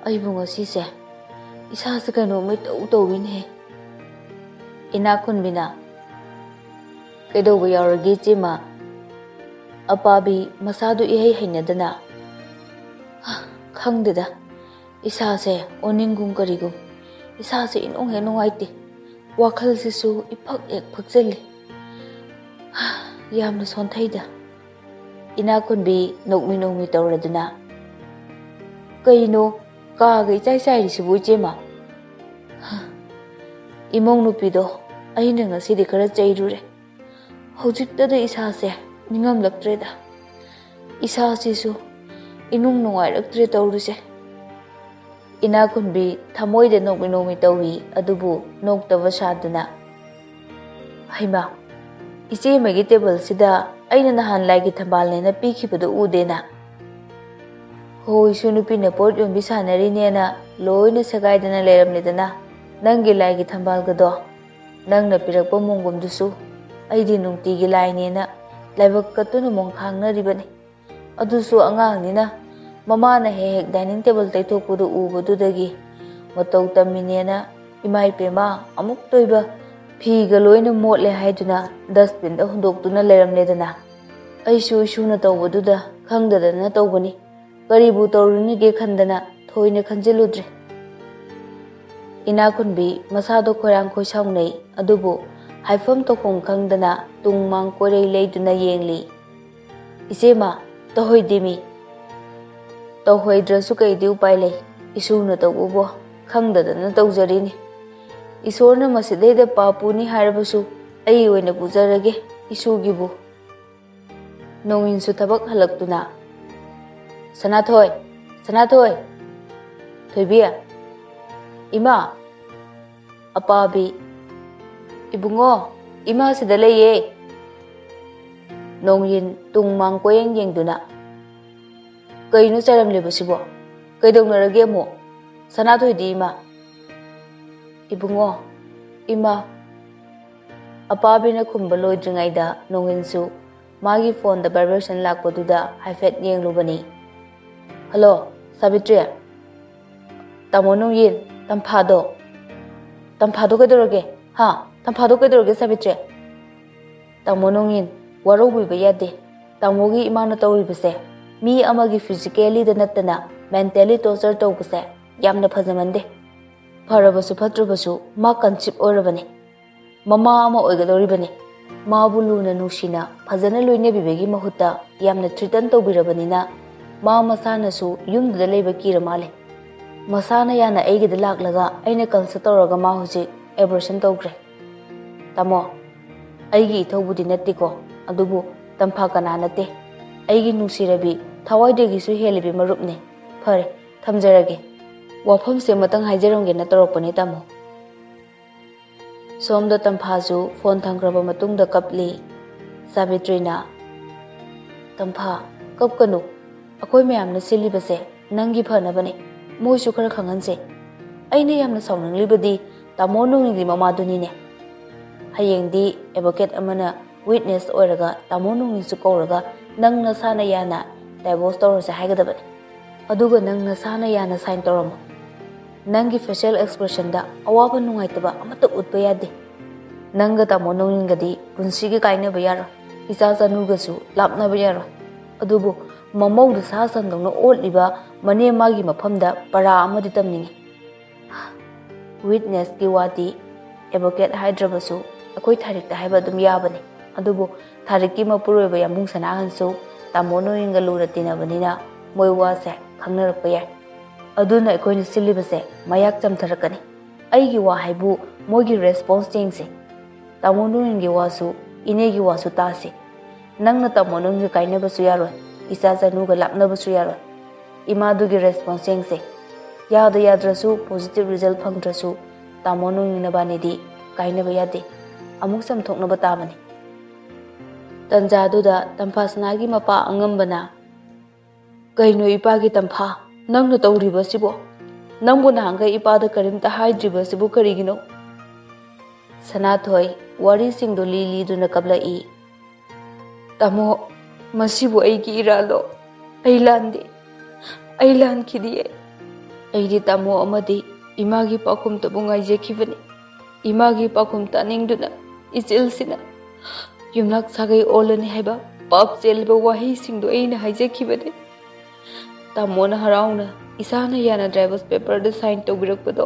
ꯑꯩꯕꯨ ꯉꯁꯤꯁꯦ ꯏꯁꯥꯁꯦ ꯀꯩꯅꯣꯝꯃ ꯏꯇꯧ ꯇꯧꯋꯤꯅꯦꯍꯦ꯫" ꯏꯅꯥꯛ ꯈꯨꯟꯕꯤꯅ, "ꯀꯩꯗꯧꯕ ꯌꯥꯎꯔꯒꯦ, ꯏꯆꯦꯃ?" ꯑꯄꯥꯕꯤ ꯃꯁꯥꯗꯨ ꯏꯍꯩ ꯍꯩꯅꯗꯅ, "ꯍꯥ, ꯈꯪꯗꯦꯗ, ꯏꯁꯥꯁꯦ ꯑꯣꯅꯤꯡꯒꯨꯝ ꯀꯔꯤꯒꯨꯝ, ꯏꯁꯥꯁꯦ ꯏꯅꯨꯡ ꯍꯦꯛ ꯅꯨꯡꯉꯥꯏꯇꯦ꯫ ꯋꯥꯈꯜꯁꯤꯁꯨ ꯏꯐꯛ ꯍꯦꯛ ꯐꯛꯆꯜꯂꯤ꯫ ꯌꯥꯝꯅ ꯁꯣꯟꯊꯩꯗ꯫ ꯏꯅꯥꯛꯈꯨꯟꯕꯤ ꯅꯣꯛꯃꯤ ꯅꯣꯛꯃꯤ ꯇꯧꯔꯗꯨꯅ, "ꯀꯩꯅꯣ ꯀꯥꯒ ꯏꯆꯥꯏ ꯆꯥꯏꯔꯤꯁꯤꯕꯨ, ꯏꯆꯦꯃ?" "ꯏꯃꯧ ꯅꯨꯄꯤꯗꯣ ꯑꯩꯅ ꯉꯁꯤꯗꯤ ꯈꯔ ꯆꯩꯔꯨꯔꯦ꯫ ꯍꯧꯖꯤꯛꯇꯗ ꯏꯁꯥꯁꯦ ꯅꯤꯡꯉꯝꯂꯛꯇ꯭ꯔꯦꯗ꯫ ꯏꯁꯥꯁꯤꯁꯨ ꯏꯅꯨꯡ ꯅꯨꯡꯉꯥꯏꯔꯛꯇ꯭ꯔꯦ ꯇꯧꯔꯤꯁꯦ꯫" ꯏꯅꯥꯛꯈꯨꯟꯕꯤ ꯊꯃꯣꯏꯗ ꯅꯣꯛꯃꯤ ꯅꯣꯛꯃꯤ ꯇꯧꯏ, ꯑꯗꯨꯕꯨ ꯅꯣꯛꯇꯕ ꯁꯥꯗꯨꯅ, "ꯍꯩꯃꯥ, ꯏꯆꯦ ꯑꯃꯒꯤ ꯇꯦꯕꯜꯁꯤꯗ ꯑꯩꯅ ꯅꯍꯥꯟ ꯂꯥꯏꯒꯤ ꯊꯝꯕꯥꯜꯅꯦꯅ ꯄꯤꯈꯤꯕꯗꯨ ꯎꯗꯦꯅ?" "ꯍꯣ, ꯏꯁꯨ ꯅꯨꯄꯤꯅ ꯄꯣꯠ ꯌꯣꯟꯕꯤ ꯁꯥꯟꯅꯔꯤꯅꯦꯅ ꯂꯣꯏꯅ ꯁꯦꯒꯥꯏꯗꯅ ꯂꯩꯔꯝꯂꯦꯗꯅ ꯅꯪꯒꯤ ꯂꯥꯏꯒꯤ ꯊꯝꯕꯥꯜꯒꯗꯣ꯫ ꯅꯪꯅ ꯄꯤꯔꯛꯄ ꯃꯣꯡꯒꯨꯝꯗꯨꯁꯨ ꯑꯩꯗꯤ ꯅꯨꯡꯇꯤꯒꯤ ꯂꯥꯏꯅꯦꯅ ꯂꯥꯏꯕꯛ ꯀꯠꯇꯨꯅ ꯃꯣꯡ ꯈꯥꯡꯅꯔꯤꯕꯅꯤ꯫ ꯑꯗꯨꯁꯨ ꯑꯉꯥꯡꯅꯤꯅ ꯃꯃꯥꯅ ꯍꯦꯛ ꯍꯦꯛ ꯗꯥꯏꯅꯤꯡ ꯇꯦꯕꯜ ꯇꯩꯊꯣꯛꯄꯗꯨ ꯎꯕꯗꯨꯗꯒꯤ ꯃꯇꯧ ꯇꯝꯃꯤꯅꯦꯅ, ꯏꯃꯥ ꯏꯄꯦꯝꯃ, ꯑꯃꯨꯛꯇ ꯑꯣꯏꯕ ꯐꯤꯒ ꯂꯣꯏꯅ ꯃꯣꯠꯂꯦ ꯍꯥꯏꯗꯨꯅ ꯗꯁꯕꯤꯟꯗ ꯍꯨꯟꯗꯣꯛꯇꯨꯅ ꯂꯩꯔꯝꯂꯦꯗꯅ꯫ ꯑꯩꯁꯨ ꯏꯁꯨꯅ ꯇꯧꯕꯗꯨꯗ ꯈꯪꯗꯗꯅ ꯇꯧꯕꯅꯤ꯫ ꯀꯔꯤꯕꯨ ꯇꯧꯔꯨꯅꯤꯒꯦ ꯈꯟꯗꯅ ꯊꯣꯏꯅ ꯈꯟꯖꯤꯜꯂꯨꯗ꯭ꯔꯦ꯫" ꯏꯅꯥꯛꯈꯨꯟꯕꯤ ꯃꯁꯥꯗꯣ ꯈꯣꯏꯔꯥꯡ ꯈꯣꯏꯁꯥꯎꯅꯩ, ꯑꯗꯨꯕꯨ ꯍꯥꯏꯐꯝ ꯇꯧꯐꯝ ꯈꯪꯗꯅ ꯇꯨꯡ ꯃꯥꯡ ꯀꯣꯏꯔꯩ ꯂꯩꯗꯨꯅ ꯌꯦꯡꯂꯤ꯫ "ꯏꯆꯦꯃ, ꯇꯧꯍꯩꯗꯦꯃꯤ꯫" "ꯇꯧꯍꯩꯗ꯭ꯔꯁꯨ ꯀꯩꯗꯤ ꯎꯄꯥꯏ ꯂꯩ? ꯏꯁꯨꯅ ꯇꯧꯕꯕꯨ ꯈꯪꯗꯗꯅ ꯇꯧꯖꯔꯤꯅꯤ꯫ ꯏꯁꯣꯔꯅ ꯃꯁꯤꯗꯩꯗ ꯄꯥꯞ ꯄꯨꯅꯤ ꯍꯥꯏꯔꯕꯁꯨ ꯑꯩ ꯑꯣꯏꯅ ꯄꯨꯖꯔꯒꯦ ꯏꯁꯨꯒꯤꯕꯨ꯫" ꯅꯣꯡꯏꯟꯁꯨ ꯊꯕꯛ ꯍꯜꯂꯛꯇꯨꯅ, "ꯁꯅꯥꯊꯣꯏ, ꯁꯅꯥꯊꯣꯏ!" "ꯊꯣꯏꯕꯤ!" "ꯏꯃꯥ!" "ꯑꯄꯥꯕꯤ!" "ꯏꯕꯨꯡꯉꯣ, ꯏꯃꯥ ꯁꯤꯗ ꯂꯩꯌꯦ!" ꯅꯣꯡꯏꯟ ꯇꯨꯡ ꯃꯥꯡ ꯀꯣꯏꯌꯦꯡ ꯌꯦꯡꯗꯨꯅ, "ꯀꯩꯅꯣ ꯆꯥꯏꯔꯝꯂꯤꯕꯁꯤꯕꯣ? ꯀꯩꯗꯧꯅꯔꯒꯦ ꯑꯃꯨꯛ? ꯁꯅꯥꯊꯣꯏꯗꯤ, ꯏꯃꯥ?" "ꯏꯕꯨꯡꯉꯣ, ꯏꯃꯥ꯫" ꯑꯄꯥꯕꯤꯅ ꯈꯨꯝꯕ ꯂꯣꯏꯗ꯭ꯔꯤꯉꯩꯗ ꯅꯣꯡꯏꯟꯁꯨ ꯃꯥꯒꯤ ꯐꯣꯟꯗ ꯚꯥꯏꯕ꯭ꯔꯦꯁꯟ ꯂꯥꯛꯄꯗꯨꯗ ꯍꯥꯏꯐꯦꯠ ꯌꯦꯡꯂꯨꯕꯅꯤ꯫ "ꯍꯜꯂꯣ, ꯁꯥꯕꯤꯇ꯭ꯔꯤ?" "ꯇꯥꯃꯣ ꯅꯣꯡꯏꯟ, ꯇꯝꯐꯥꯗꯣ꯫" "ꯇꯝꯐꯥꯗꯣ ꯀꯩꯗꯧꯔꯒꯦ? ꯍꯥ? ꯇꯝꯐꯥꯗꯣ ꯀꯩꯗꯧꯔꯒꯦ, ꯁꯥꯕꯤꯇ꯭ꯔꯤ?" "ꯇꯥꯃꯣ ꯅꯣꯡꯏꯟ, ꯋꯥꯔꯧꯕꯤꯕ ꯌꯥꯗꯦ꯫ ꯇꯥꯃꯣꯒꯤ ꯏꯃꯥꯅ ꯇꯧꯔꯤꯕꯁꯦ, ꯃꯤ ꯑꯃꯒꯤ ꯐꯤꯖꯤꯀꯦꯂꯤꯗ ꯅꯠꯇꯅ ꯃꯦꯟꯇꯦꯂꯤ ꯇꯣꯔꯆꯔ ꯇꯧꯕꯁꯦ ꯌꯥꯝꯅ ꯐꯖꯃꯟꯗꯦ꯫ ꯐꯔꯕꯁꯨ ꯐꯠꯇ꯭ꯔꯕꯁꯨ ꯃꯥ ꯀꯟꯁꯤꯞ ꯑꯣꯏꯔꯕꯅꯤ꯫ ꯃꯃꯥ ꯑꯃ ꯑꯣꯏꯒꯗꯧꯔꯤꯕꯅꯤ꯫ ꯃꯥꯕꯨ ꯂꯨꯅ ꯅꯨꯡꯁꯤꯅ ꯐꯖꯅ ꯂꯣꯏꯅꯕꯤꯕꯒꯤ ꯃꯍꯨꯠꯇ ꯌꯥꯝꯅ ꯊ꯭ꯔꯤꯇꯟ ꯇꯧꯕꯤꯔꯕꯅꯤꯅ ꯃꯥ ꯃꯁꯥꯅꯁꯨ ꯌꯨꯝꯗꯨꯗ ꯂꯩꯕ ꯀꯤꯔ ꯃꯥꯜꯂꯦ꯫ ꯃꯁꯥꯅ ꯌꯥꯅ ꯑꯩꯒꯤꯗ ꯂꯥꯛꯂꯒ ꯑꯩꯅ ꯀꯟꯁꯜ ꯇꯧꯔꯒ ꯃꯥ ꯍꯧꯖꯤꯛ ꯑꯦꯕꯣꯔꯁꯟ ꯇꯧꯈ꯭ꯔꯦ꯫ ꯇꯥꯃꯣ, ꯑꯩꯒꯤ ꯏꯊꯧꯕꯨꯗꯤ ꯅꯠꯇꯦꯀꯣ, ꯑꯗꯨꯕꯨ ꯇꯝꯐꯥ ꯀꯅꯥ ꯅꯠꯇꯦ? ꯑꯩꯒꯤ ꯅꯨꯡꯁꯤꯔꯕꯤ, ꯊꯋꯥꯏꯗꯒꯤꯁꯨ ꯍꯦꯜꯂꯤꯕꯤ ꯃꯔꯨꯞꯅꯤ꯫ ꯐꯔꯦ, ꯊꯝꯖꯔꯒꯦ꯫ ꯋꯥꯐꯝꯁꯦ ꯑꯃꯇꯪ ꯍꯥꯏꯖꯔꯝꯒꯦꯅ ꯇꯧꯔꯛꯄꯅꯦ, ꯇꯥꯃꯣ꯫ ꯁꯣꯝꯗ ꯇꯝꯐꯥꯁꯨ ꯐꯣꯟ ꯊꯝꯈ꯭ꯔꯕ ꯃꯇꯨꯡꯗ ꯀꯞꯂꯤ꯫ ꯁꯥꯕꯤꯇ꯭ꯔꯤꯅ, "ꯇꯝꯐꯥ, ꯀꯞꯀꯅꯨ꯫ ꯑꯩꯈꯣꯏ ꯃꯌꯥꯝꯅ ꯁꯤꯜꯂꯤꯕꯁꯦ ꯅꯪꯒꯤ ꯐꯅꯕꯅꯦ꯫ ꯃꯣꯏꯁꯨ ꯈꯔ ꯈꯪꯍꯟꯁꯦ꯫ ꯑꯩꯅ ꯌꯥꯝꯅ ꯁꯥꯎꯅꯤꯡꯂꯤꯕꯗꯤ ꯇꯥꯃꯣ ꯅꯣꯡꯏꯟꯒꯤ ꯃꯃꯥꯗꯨꯅꯤꯅꯦ꯫ ꯍꯌꯦꯡꯗꯤ ꯑꯦꯗꯚꯣꯀꯦꯠ ꯑꯃꯅ ꯋꯤꯠꯅꯦꯁ ꯑꯣꯏꯔꯒ ꯇꯥꯃꯣ ꯅꯣꯡꯏꯟꯁꯨ ꯀꯧꯔꯒ ꯅꯪ ꯅꯁꯥꯅ ꯌꯥꯅ ꯗꯥꯏꯚꯣꯔꯁ ꯇꯧꯔꯁꯦ ꯍꯥꯏꯒꯗꯕꯅꯤ꯫ ꯑꯗꯨꯒ ꯅꯪ ꯅꯁꯥꯅ ꯌꯥꯅ ꯁꯥꯏꯟ ꯇꯧꯔꯝꯃꯣ꯫ ꯅꯪꯒꯤ ꯐꯦꯁꯤꯌꯦꯜ ꯑꯦꯛꯁꯄ꯭ꯔꯦꯁꯟꯗ ꯑꯋꯥꯕ ꯅꯨꯡꯉꯥꯏꯇꯕ ꯑꯃꯠꯇ ꯎꯠꯄ ꯌꯥꯗꯦ꯫ ꯅꯪꯒ ꯇꯥꯃꯣ ꯅꯣꯡꯏꯟꯒꯗꯤ ꯄꯨꯟꯁꯤꯒꯤ ꯀꯥꯏꯅꯕ ꯌꯥꯔꯣꯏ, ꯏꯆꯥ ꯆꯅꯨꯒꯁꯨ ꯂꯥꯞꯅꯕ ꯌꯥꯔꯣꯏ꯫ ꯑꯗꯨꯕꯨ ꯃꯃꯧꯗꯨ ꯁꯥ ꯁꯟꯗꯧꯅ ꯑꯣꯠꯂꯤꯕ ꯃꯅꯦ ꯃꯥꯒꯤ ꯃꯐꯝꯗ ꯄꯔꯥ ꯑꯃꯗꯤ ꯇꯝꯅꯤꯡꯉꯤ꯫ ꯋꯤꯠꯅꯦꯁꯀꯤ ꯋꯥꯗꯤ ꯑꯦꯗꯚꯣꯀꯦꯠ ꯍꯥꯏꯗ꯭ꯔꯕꯁꯨ ꯑꯩꯈꯣꯏ ꯊꯥꯔꯤꯛꯇ ꯍꯥꯏꯕ ꯑꯗꯨꯝ ꯌꯥꯕꯅꯤ꯫ ꯑꯗꯨꯕꯨ ꯊꯥꯔꯤꯛꯀꯤ ꯃꯄꯨꯔꯣꯏꯕ ꯌꯥꯝꯕꯨꯡ ꯁꯅꯥꯍꯟꯁꯨ ꯇꯥꯃꯣ ꯅꯣꯡꯏꯟꯒ ꯂꯨꯅ ꯇꯤꯟꯅꯕꯅꯤꯅ ꯃꯣꯏ ꯋꯥꯁꯦ ꯈꯪꯅꯔꯛꯄ ꯌꯥꯏ꯫ ꯑꯗꯨꯅ ꯑꯩꯈꯣꯏꯅ ꯁꯤꯜꯂꯤꯕꯁꯦ ꯃꯌꯥꯛ ꯆꯝꯊꯔꯛꯀꯅꯤ꯫ ꯑꯩꯒꯤ ꯋꯥ ꯍꯥꯏꯕꯨ ꯃꯣꯏꯒꯤ ꯔꯦꯁꯄꯣꯟꯁ ꯌꯦꯡꯁꯦ꯫ ꯇꯥꯃꯣ ꯅꯣꯡꯏꯟꯒꯤ ꯋꯥꯁꯨ, ꯏꯅꯦꯒꯤ ꯋꯥꯁꯨ ꯇꯥꯁꯦ꯫ ꯅꯪꯅ ꯇꯥꯃꯣ ꯅꯣꯡꯏꯟꯒ ꯀꯥꯏꯅꯕꯁꯨ ꯌꯥꯔꯣꯏ, ꯏꯆꯥ ꯆꯅꯨꯒ ꯂꯥꯞꯅꯕꯁꯨ ꯌꯥꯔꯣꯏ꯫ ꯏꯃꯥꯗꯨꯒꯤ ꯔꯦꯁꯄꯣꯟꯁ ꯌꯦꯡꯁꯦ꯫ ꯌꯥꯗ ꯌꯥꯗ꯭ꯔꯁꯨ, ꯄꯣꯖꯤꯇꯤꯚ ꯔꯤꯖꯜ ꯐꯪꯗ꯭ꯔꯁꯨ, ꯇꯥꯃꯣ ꯅꯣꯡꯏꯟ ꯅꯕꯥꯅꯤꯗꯤ ꯀꯥꯏꯅꯕ ꯌꯥꯗꯦ꯫ ꯑꯃꯨꯛ ꯆꯝꯊꯣꯛꯅꯕ ꯇꯥꯕꯅꯤ꯫ ꯇꯟꯖꯥꯗꯨꯗ ꯇꯝꯐꯥꯁꯅꯥꯒꯤ ꯃꯄꯥ ꯑꯉꯝꯕꯅ, "ꯀꯩꯅꯣ ꯏꯄꯥꯒꯤ ꯇꯝꯐꯥ, ꯅꯪꯅ ꯇꯧꯔꯤꯕꯁꯤꯕꯣ? ꯅꯪꯕꯨ ꯅꯍꯥꯟꯈꯩ ꯏꯄꯥꯗ ꯀꯔꯤꯝꯇ ꯍꯥꯏꯗ꯭ꯔꯤꯕꯁꯤꯕꯨ ꯀꯔꯤꯒꯤꯅꯣ?" ꯁꯅꯥꯊꯣꯏ ꯋꯥꯔꯤꯁꯤꯡꯗꯨ ꯂꯤ ꯂꯤꯗꯨꯅ ꯀꯞꯂꯛꯏ꯫ "ꯇꯥꯃꯣ, ꯃꯁꯤꯕꯨ ꯑꯩꯒꯤ ꯏꯔꯥꯜꯂꯣ? ꯑꯩ ꯂꯥꯟꯗꯦ꯫ ꯑꯩ ꯂꯥꯟꯈꯤꯗꯤꯌꯦ꯫ ꯑꯩꯗꯤ ꯇꯥꯃꯣ ꯑꯃꯗꯤ ꯏꯃꯥꯒꯤ ꯄꯥꯎꯈꯨꯝꯇꯕꯨ ꯉꯥꯏꯖꯈꯤꯕꯅꯤ꯫ ꯏꯃꯥꯒꯤ ꯄꯥꯎꯈꯨꯝ ꯇꯥꯅꯤꯡꯗꯨꯅ ꯏꯆꯦꯜꯁꯤꯅ ꯌꯨꯝꯂꯛ ꯁꯥꯒꯩ ꯑꯣꯜꯂꯅꯤ ꯍꯥꯏꯕ ꯄꯥꯞ ꯆꯦꯜꯂꯕ ꯋꯥꯍꯩꯁꯤꯡꯗꯨ ꯑꯩꯅ ꯍꯥꯏꯖꯈꯤꯕꯅꯤ꯫ ꯇꯥꯃꯣꯅ ꯍꯔꯥꯎꯅ ꯏꯁꯥꯅ ꯌꯥꯅ ꯗꯥꯏꯚꯣꯔꯁ ꯄꯦꯄꯔꯗ ꯁꯥꯏꯟ ꯇꯧꯕꯤꯔꯛꯄꯗꯣ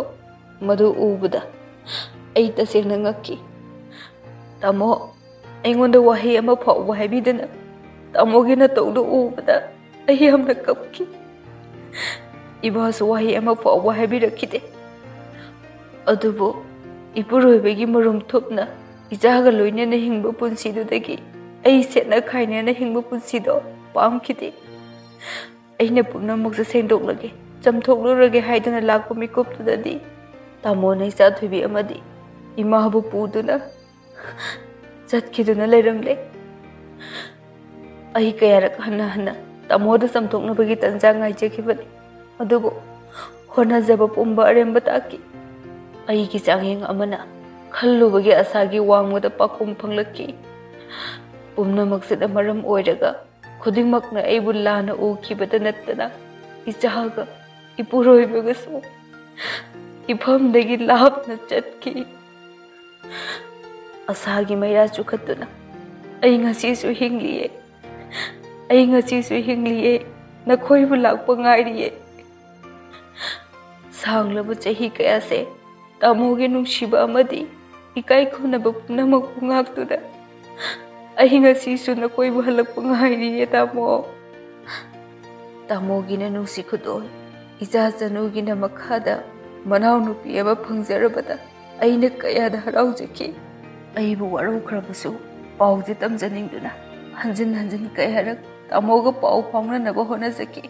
ꯃꯗꯨ ꯎꯕꯗ ꯑꯩ ꯇꯁꯦꯡꯅ ꯉꯛꯈꯤ꯫ "ꯇꯥꯃꯣ, ꯑꯩꯉꯣꯟꯗ ꯋꯥꯍꯩ ꯑꯃ ꯐꯥꯎꯕ ꯍꯥꯏꯕꯤꯗꯅ ꯇꯥꯃꯣꯒꯤ ꯅꯇꯧꯗꯨ ꯎꯕꯗ ꯑꯩ ꯌꯥꯝꯅ ꯀꯞꯈꯤ꯫ ꯏꯃꯥꯁꯨ ꯋꯥꯍꯩ ꯑꯃ ꯐꯥꯎꯕ ꯍꯥꯏꯕꯤꯔꯛꯈꯤꯗꯦ꯫ ꯑꯗꯨꯕꯨ ꯏꯄꯨꯔꯣꯏꯕꯒꯤ ꯃꯔꯨꯝ ꯊꯨꯞꯅ ꯏꯆꯥꯒ ꯂꯣꯏꯅꯅ ꯍꯤꯡꯕ ꯄꯨꯟꯁꯤꯗꯨꯗꯒꯤ ꯑꯩ ꯁꯦꯠꯅ ꯈꯥꯏꯅꯅ ꯍꯤꯡꯕ ꯄꯨꯟꯁꯤꯗꯣ ꯄꯥꯝꯈꯤꯗꯦ꯫ ꯑꯩꯅ ꯄꯨꯝꯅꯃꯛꯁꯦ ꯁꯦꯡꯗꯣꯛꯂꯒꯦ, ꯆꯥꯝꯊꯣꯛꯂꯨꯔꯒꯦ ꯍꯥꯏꯗꯨꯅ ꯂꯥꯛꯄ ꯃꯤꯀꯨꯞꯇꯨꯗꯗꯤ ꯇꯥꯃꯣꯅ ꯏꯆꯥ ꯊꯣꯏꯕꯤ ꯑꯃꯗꯤ ꯏꯃꯥꯕꯨ ꯄꯨꯗꯨꯅ ꯆꯠꯈꯤꯗꯨꯅ ꯂꯩꯔꯝꯂꯦ꯫ ꯑꯩ ꯀꯌꯥꯔꯛ ꯍꯟꯅ ꯍꯟꯅ ꯇꯥꯃꯣꯗ ꯆꯥꯝꯊꯣꯛꯅꯕꯒꯤ ꯇꯟꯖꯥ ꯉꯥꯏꯖꯈꯤꯕꯅꯤ, ꯑꯗꯨꯕꯨ ꯍꯣꯠꯅꯖꯕ ꯄꯨꯝꯕ ꯑꯔꯦꯝꯕ ꯇꯥꯈꯤ꯫ ꯑꯩꯒꯤ ꯆꯥꯡꯌꯦꯡ ꯑꯃꯅ ꯈꯜꯂꯨꯕꯒꯤ ꯑꯁꯥꯒꯤ ꯋꯥꯡꯃꯗ ꯄꯥꯎꯈꯨꯝ ꯐꯪꯂꯛꯈꯤ꯫ ꯄꯨꯝꯅꯃꯛꯁꯤꯗ ꯃꯔꯝ ꯑꯣꯏꯔꯒ ꯈꯨꯗꯤꯡꯃꯛꯅ ꯑꯩꯕꯨ ꯂꯥꯟꯅ ꯎꯈꯤꯕꯇ ꯅꯠꯇꯅ ꯏꯆꯥꯒ ꯏꯄꯨꯔꯣꯏꯕꯒꯁꯨ ꯏꯐꯝꯗꯒꯤ ꯂꯥꯞꯅ ꯆꯠꯈꯤ꯫ ꯑꯁꯥꯒꯤ ꯃꯩꯔꯥ ꯆꯨꯈꯠꯇꯨꯅ ꯑꯩ ꯉꯁꯤꯁꯨ ꯍꯤꯡꯂꯤꯌꯦ, ꯑꯩ ꯉꯁꯤꯁꯨ ꯍꯤꯡꯂꯤꯌꯦ, ꯅꯈꯣꯏꯕꯨ ꯂꯥꯛꯄ ꯉꯥꯏꯔꯤꯌꯦ꯫ ꯁꯥꯡꯂꯕ ꯆꯍꯤ ꯀꯌꯥꯁꯦ ꯇꯥꯃꯣꯒꯤ ꯅꯨꯡꯁꯤꯕ ꯑꯃꯗꯤ ꯏꯀꯥꯏ ꯈꯨꯝꯅꯕ ꯄꯨꯝꯅꯃꯛꯄꯨ ꯉꯥꯛꯇꯨꯅ ꯑꯩ ꯉꯁꯤꯁꯨ ꯅꯈꯣꯏꯕꯨ ꯍꯜꯂꯛꯄ ꯉꯥꯏꯔꯤꯌꯦ ꯇꯥꯃꯣ꯫ ꯇꯥꯃꯣꯒꯤꯅ ꯅꯨꯡꯁꯤ ꯈꯨꯗꯣꯜ, ꯏꯆꯥ ꯆꯅꯨꯒꯤꯅ ꯃꯈꯥꯗ ꯃꯅꯥꯎꯅꯨꯄꯤ ꯑꯃ ꯐꯪꯖꯔꯕꯗ ꯑꯩꯅ ꯀꯌꯥꯗ ꯍꯔꯥꯎꯖꯈꯤ꯫ ꯑꯩꯕꯨ ꯋꯥꯔꯧꯈ꯭ꯔꯕꯁꯨ ꯄꯥꯎꯁꯦ ꯇꯝꯖꯅꯤꯡꯗꯨꯅ ꯍꯟꯖꯤꯟ ꯍꯟꯖꯤꯟ ꯀꯌꯥꯔꯛ ꯇꯥꯃꯣꯒ ꯄꯥꯎ ꯐꯥꯎꯅꯅꯕ ꯍꯣꯠꯅꯖꯈꯤ,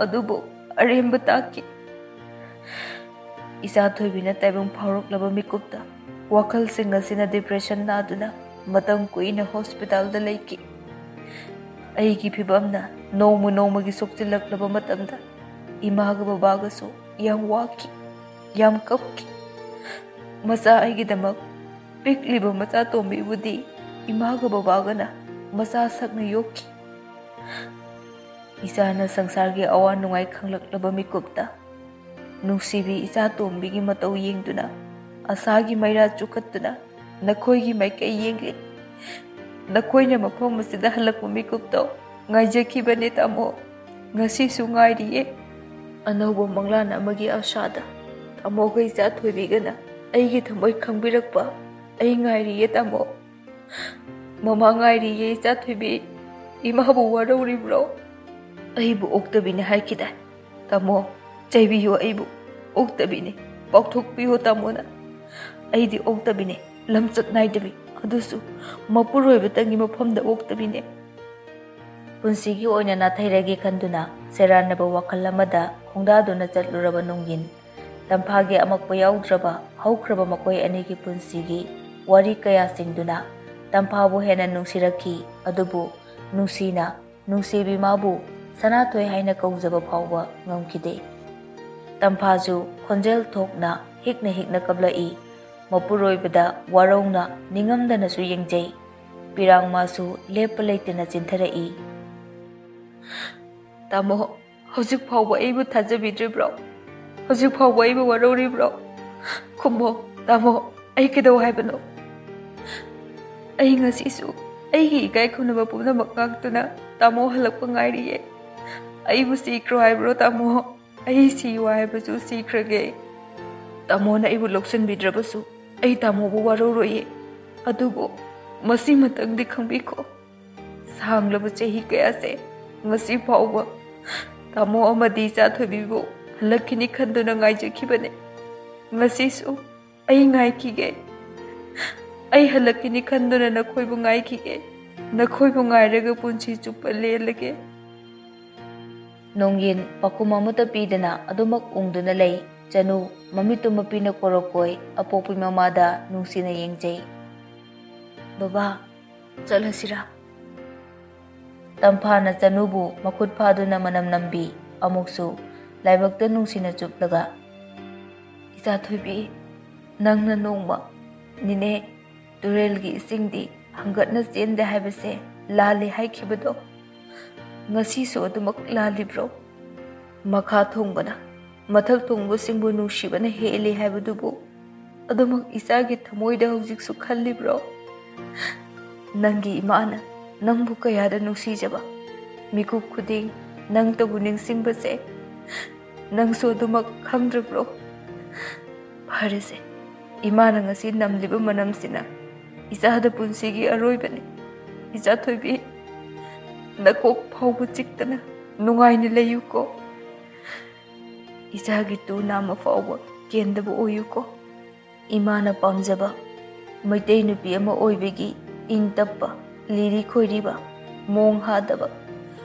ꯑꯗꯨꯕꯨ ꯑꯔꯦꯝꯕ ꯇꯥꯈꯤ꯫ ꯏꯆꯥ ꯊꯣꯏꯕꯤꯅ ꯇꯥꯏꯕꯪ ꯐꯥꯎꯔꯛꯂꯕ ꯃꯤꯀꯨꯞꯇ ꯋꯥꯈꯜꯁꯤꯡ ꯑꯁꯤꯅ depression ꯅꯥꯗꯨꯅ ꯃꯇꯝ ꯀꯨꯏꯅ ꯍꯣꯁꯄꯤꯇꯥꯜꯗ ꯂꯩꯈꯤ꯫ ꯑꯩꯒꯤ ꯐꯤꯕꯝꯅ ꯅꯣꯡꯃ ꯅꯣꯡꯃꯒꯤ ꯁꯣꯛꯆꯤꯜꯂꯛꯂꯕ ꯃꯇꯝꯗ ꯏꯃꯥꯒ ꯕꯕꯥꯒꯁꯨ ꯌꯥꯝ ꯋꯥꯈꯤ, ꯌꯥꯝ ꯀꯞꯈꯤ꯫ ꯃꯆꯥ ꯑꯩꯒꯤꯗꯃꯛ ꯄꯤꯛꯂꯤꯕ ꯃꯆꯥ ꯇꯣꯝꯕꯤꯕꯨꯗꯤ ꯏꯃꯥꯒ ꯕꯕꯥꯒꯅ ꯃꯆꯥ ꯁꯛꯅ ꯌꯣꯛꯈꯤ꯫ ꯏꯆꯥꯅ ꯁꯪꯁꯥꯔꯒꯤ ꯑꯋꯥ ꯅꯨꯡꯉꯥꯏ ꯈꯪꯂꯛꯂꯕ ꯃꯤꯀꯨꯞꯇ ꯅꯨꯡꯁꯤꯕꯤ ꯏꯆꯥ ꯇꯣꯝꯕꯤꯒꯤ ꯃꯇꯧ ꯌꯦꯡꯗꯨꯅ ꯑꯁꯥꯒꯤ ꯃꯩꯔꯥ ꯆꯨꯈꯠꯇꯨꯅ ꯅꯈꯣꯏꯒꯤ ꯃꯥꯏꯀꯩ ꯌꯦꯡꯂꯤ꯫ ꯅꯈꯣꯏꯅ ꯃꯐꯝ ꯑꯁꯤꯗ ꯍꯜꯂꯛꯄ ꯃꯤꯀꯨꯞꯇꯣ ꯉꯥꯏꯖꯈꯤꯕꯅꯦ ꯇꯥꯃꯣ, ꯉꯁꯤꯁꯨ ꯉꯥꯏꯔꯤꯌꯦ꯫ ꯑꯅꯧꯕ ꯃꯪꯂꯥꯟ ꯑꯃꯒꯤ ꯑꯁꯥꯗ ꯇꯥꯃꯣꯒ ꯏꯆꯥ ꯊꯣꯏꯕꯤꯒꯅ ꯑꯩꯒꯤ ꯊꯃꯣꯏ ꯈꯪꯕꯤꯔꯛꯄ ꯑꯩ ꯉꯥꯏꯔꯤꯌꯦ ꯇꯥꯃꯣ꯫ ꯃꯃꯥ ꯉꯥꯏꯔꯤꯌꯦ ꯏꯆꯥ ꯊꯣꯏꯕꯤ꯫ ꯏꯃꯥꯕꯨ ꯋꯥꯔꯧꯔꯤꯕ꯭ꯔꯣ? ꯑꯩꯕꯨ ꯑꯣꯛꯇꯕꯤꯅꯦ ꯍꯥꯏꯈꯤꯗꯥꯏ? ꯇꯥꯃꯣ, ꯆꯩꯕꯤꯌꯨ ꯑꯩꯕꯨ꯫ ꯑꯣꯛꯇꯕꯤꯅꯦ꯫ ꯄꯥꯎꯊꯣꯛꯄꯤꯌꯨ ꯇꯥꯃꯣꯅ꯫ ꯑꯩꯗꯤ ꯑꯣꯛꯇꯕꯤꯅꯦ, ꯂꯝꯆꯠ ꯅꯥꯏꯗꯕꯤ, ꯑꯗꯨꯁꯨ ꯃꯄꯨꯔꯣꯏꯕꯇꯪꯒꯤ ꯃꯐꯝꯗ ꯑꯣꯛꯇꯕꯤꯅꯦ꯫ ꯄꯨꯟꯁꯤꯒꯤ ꯑꯣꯏꯅ ꯅꯥꯊꯩꯔꯒꯦ ꯈꯟꯗꯨꯅ ꯁꯦꯔꯥꯟꯅꯕ ꯋꯥꯈꯜ ꯑꯃꯗ ꯈꯣꯡꯗꯥꯗꯨꯅ ꯆꯠꯂꯨꯔꯕ ꯅꯨꯡꯒꯤꯟ ꯇꯝꯐꯥꯒꯤ ꯑꯃꯛꯄ ꯌꯥꯎꯗ꯭ꯔꯕ ꯍꯧꯈ꯭ꯔꯕ ꯃꯈꯣꯏ ꯑꯅꯤꯒꯤ ꯄꯨꯟꯁꯤꯒꯤ ꯋꯥꯔꯤ ꯀꯌꯥ ꯆꯤꯡꯗꯨꯅ ꯇꯝꯐꯥꯕꯨ ꯍꯦꯟꯅ ꯅꯨꯡꯁꯤꯔꯛꯈꯤ꯫ ꯑꯗꯨꯕꯨ ꯅꯨꯡꯁꯤꯅ ꯅꯨꯡꯁꯤꯕꯤ ꯃꯥꯕꯨ ꯁꯅꯥꯊꯣꯏ ꯍꯥꯏꯅ ꯀꯧꯖꯕ ꯐꯥꯎꯕ ꯉꯝꯈꯤꯗꯦ꯫ ꯇꯝꯐꯥꯁꯨ ꯈꯣꯟꯖꯦꯜ ꯊꯣꯛꯅ ꯍꯤꯛꯅ ꯍꯤꯛꯅ ꯀꯞꯂꯛꯏ꯫ ꯃꯄꯨꯔꯣꯏꯕꯗ ꯋꯥꯔꯧꯅ ꯅꯤꯡꯉꯝꯗꯅꯁꯨ ꯌꯦꯡꯖꯩ꯫ ꯄꯤꯔꯥꯡ ꯃꯥꯁꯨ ꯂꯦꯞꯄ ꯂꯩꯇꯅ ꯆꯤꯟꯊꯔꯛꯏ꯫ ꯇꯥꯃꯣ, ꯍꯧꯖꯤꯛ ꯐꯥꯎꯕ ꯑꯩꯕꯨ ꯊꯥꯖꯕꯤꯗ꯭ꯔꯤꯕ꯭ꯔꯣ? ꯍꯧꯖꯤꯛ ꯐꯥꯎꯕ ꯑꯩꯕꯨ ꯋꯥꯔꯧꯔꯤꯕ꯭ꯔꯣ? ꯈꯨꯝꯃꯣ, ꯇꯥꯃꯣ, ꯑꯩ ꯀꯩꯗꯧ ꯍꯥꯏꯕꯅꯣ? ꯑꯩ ꯉꯁꯤꯁꯨ ꯑꯩꯒꯤ ꯏꯀꯥꯏ ꯈꯨꯝꯅꯕ ꯄꯨꯝꯅꯃꯛ ꯉꯥꯛꯇꯨꯅ ꯇꯥꯃꯣ ꯍꯜꯂꯛꯄ ꯉꯥꯏꯔꯤꯌꯦ꯫ ꯑꯩꯕꯨ ꯁꯤꯈ꯭ꯔꯣ ꯍꯥꯏꯕ꯭ꯔꯣ ꯇꯥꯃꯣ? ꯑꯩ ꯁꯤꯌꯨ ꯍꯥꯏꯕꯁꯨ ꯁꯤꯈ꯭ꯔꯒꯦ꯫ ꯇꯥꯃꯣꯅ ꯑꯩꯕꯨ ꯂꯧꯁꯤꯟꯕꯤꯗ꯭ꯔꯕꯁꯨ ꯑꯩ ꯇꯥꯃꯣꯕꯨ ꯋꯥꯔꯧꯔꯣꯏꯌꯦ꯫ ꯑꯗꯨꯕꯨ ꯃꯁꯤꯃꯇꯪꯗꯤ ꯈꯪꯕꯤꯈꯣ, ꯁꯥꯡꯂꯕ ꯆꯍꯤ ꯀꯌꯥꯁꯦ ꯉꯁꯤ ꯐꯥꯎꯕ ꯇꯥꯃꯣ ꯑꯃꯗꯤ ꯏꯆꯥ ꯊꯣꯏꯕꯤꯕꯨ ꯍꯜꯂꯛꯈꯤꯅꯤ ꯈꯟꯗꯨꯅ ꯉꯥꯏꯖꯈꯤꯕꯅꯦ꯫ ꯉꯁꯤꯁꯨ ꯑꯩ ꯉꯥꯏꯈꯤꯒꯦ꯫ ꯑꯩ ꯍꯜꯂꯛꯈꯤꯅꯤ ꯈꯟꯗꯨꯅ ꯅꯈꯣꯏꯕꯨ ꯉꯥꯏꯈꯤꯒꯦ꯫ ꯅꯈꯣꯏꯕꯨ ꯉꯥꯏꯔꯒ ꯄꯨꯟꯁꯤ ꯆꯨꯞꯄ ꯂꯦꯜꯂꯒꯦ꯫ ꯅꯣꯡꯌꯤꯟ ꯄꯥꯎꯈꯨꯝ ꯑꯃꯠꯇ ꯄꯤꯗꯅ ꯑꯗꯨꯃꯛ ꯎꯪꯗꯨꯅ ꯂꯩ꯫ ꯆꯅꯨ ꯃꯃꯤꯠꯇꯨ ꯃꯄꯤꯅ ꯀꯣꯔꯣꯛꯀꯣꯏ ꯑꯄꯣꯛꯄꯤ ꯃꯃꯥꯗ ꯅꯨꯡꯁꯤꯅ ꯌꯦꯡꯖꯩ꯫ "ꯕꯕꯥ, ꯆꯠꯂꯁꯤꯔꯥ?" ꯇꯝꯐꯥꯅ ꯆꯅꯨꯕꯨ ꯃꯈꯨꯠ ꯐꯥꯗꯨꯅ ꯃꯅꯝ ꯅꯝꯕꯤ꯫ ꯑꯃꯨꯛꯁꯨ ꯂꯥꯏꯕꯛꯇ ꯅꯨꯡꯁꯤꯅ ꯆꯨꯞꯂꯒ, "ꯏꯆꯥ ꯊꯣꯏꯕꯤ, ꯅꯪꯅ ꯅꯣꯡꯃ ꯅꯤꯅꯦ ꯇꯨꯔꯦꯜꯒꯤ ꯏꯁꯤꯡꯗꯤ ꯍꯪꯒꯠꯅ ꯆꯦꯟꯗꯦ ꯍꯥꯏꯕꯁꯦ ꯂꯥꯜꯂꯦ ꯍꯥꯏꯈꯤꯕꯗꯣ ꯉꯁꯤꯁꯨ ꯑꯗꯨꯃꯛ ꯂꯥꯜꯂꯤꯕ꯭ꯔꯣ? ꯃꯈꯥ ꯊꯣꯡꯕꯅ ꯃꯊꯛ ꯊꯣꯡꯕꯁꯤꯡꯕꯨ ꯅꯨꯡꯁꯤꯕꯅ ꯍꯦꯜꯂꯤ ꯍꯥꯏꯕꯗꯨꯕꯨ ꯑꯗꯨꯃꯛ ꯏꯆꯥꯒꯤ ꯊꯃꯣꯏꯗ ꯍꯧꯖꯤꯛꯁꯨ ꯈꯜꯂꯤꯕ꯭ꯔꯣ? ꯅꯪꯒꯤ ꯏꯃꯥꯅ ꯅꯪꯕꯨ ꯀꯌꯥꯗ ꯅꯨꯡꯁꯤꯖꯕ, ꯃꯤꯀꯨꯞ ꯈꯨꯗꯤꯡ ꯅꯪꯇꯕꯨ ꯅꯤꯡꯁꯤꯡꯕꯁꯦ ꯅꯪꯁꯨ ꯑꯗꯨꯃꯛ ꯈꯪꯗ꯭ꯔꯕ꯭ꯔꯣ?" ꯐꯔꯦꯁꯦ, ꯏꯃꯥꯅ ꯉꯁꯤ ꯅꯝꯂꯤꯕ ꯃꯅꯝꯁꯤꯅ ꯏꯆꯥꯗ ꯄꯨꯟꯁꯤꯒꯤ ꯑꯔꯣꯏꯕꯅꯤ꯫ ꯏꯆꯥ ꯊꯣꯏꯕꯤ, ꯅꯀꯣꯛ ꯐꯥꯎꯕ ꯆꯤꯛꯇꯅ ꯅꯨꯡꯉꯥꯏꯅ ꯂꯩꯌꯨꯀꯣ꯫ ꯏꯆꯥꯒꯤ ꯇꯨ ꯅꯥꯝꯃ ꯐꯥꯎꯕ ꯀꯦꯟꯗꯕ ꯑꯣꯏꯌꯨꯀꯣ꯫ ꯏꯃꯥꯅ ꯄꯥꯝꯖꯕ ꯃꯩꯇꯩ ꯅꯨꯄꯤ ꯑꯃ ꯑꯣꯏꯕꯒꯤ ꯏꯪ ꯇꯞꯄ, ꯂꯤꯔꯤ ꯈꯣꯏꯔꯤꯕ, ꯃꯣꯡ ꯍꯥꯗꯕ,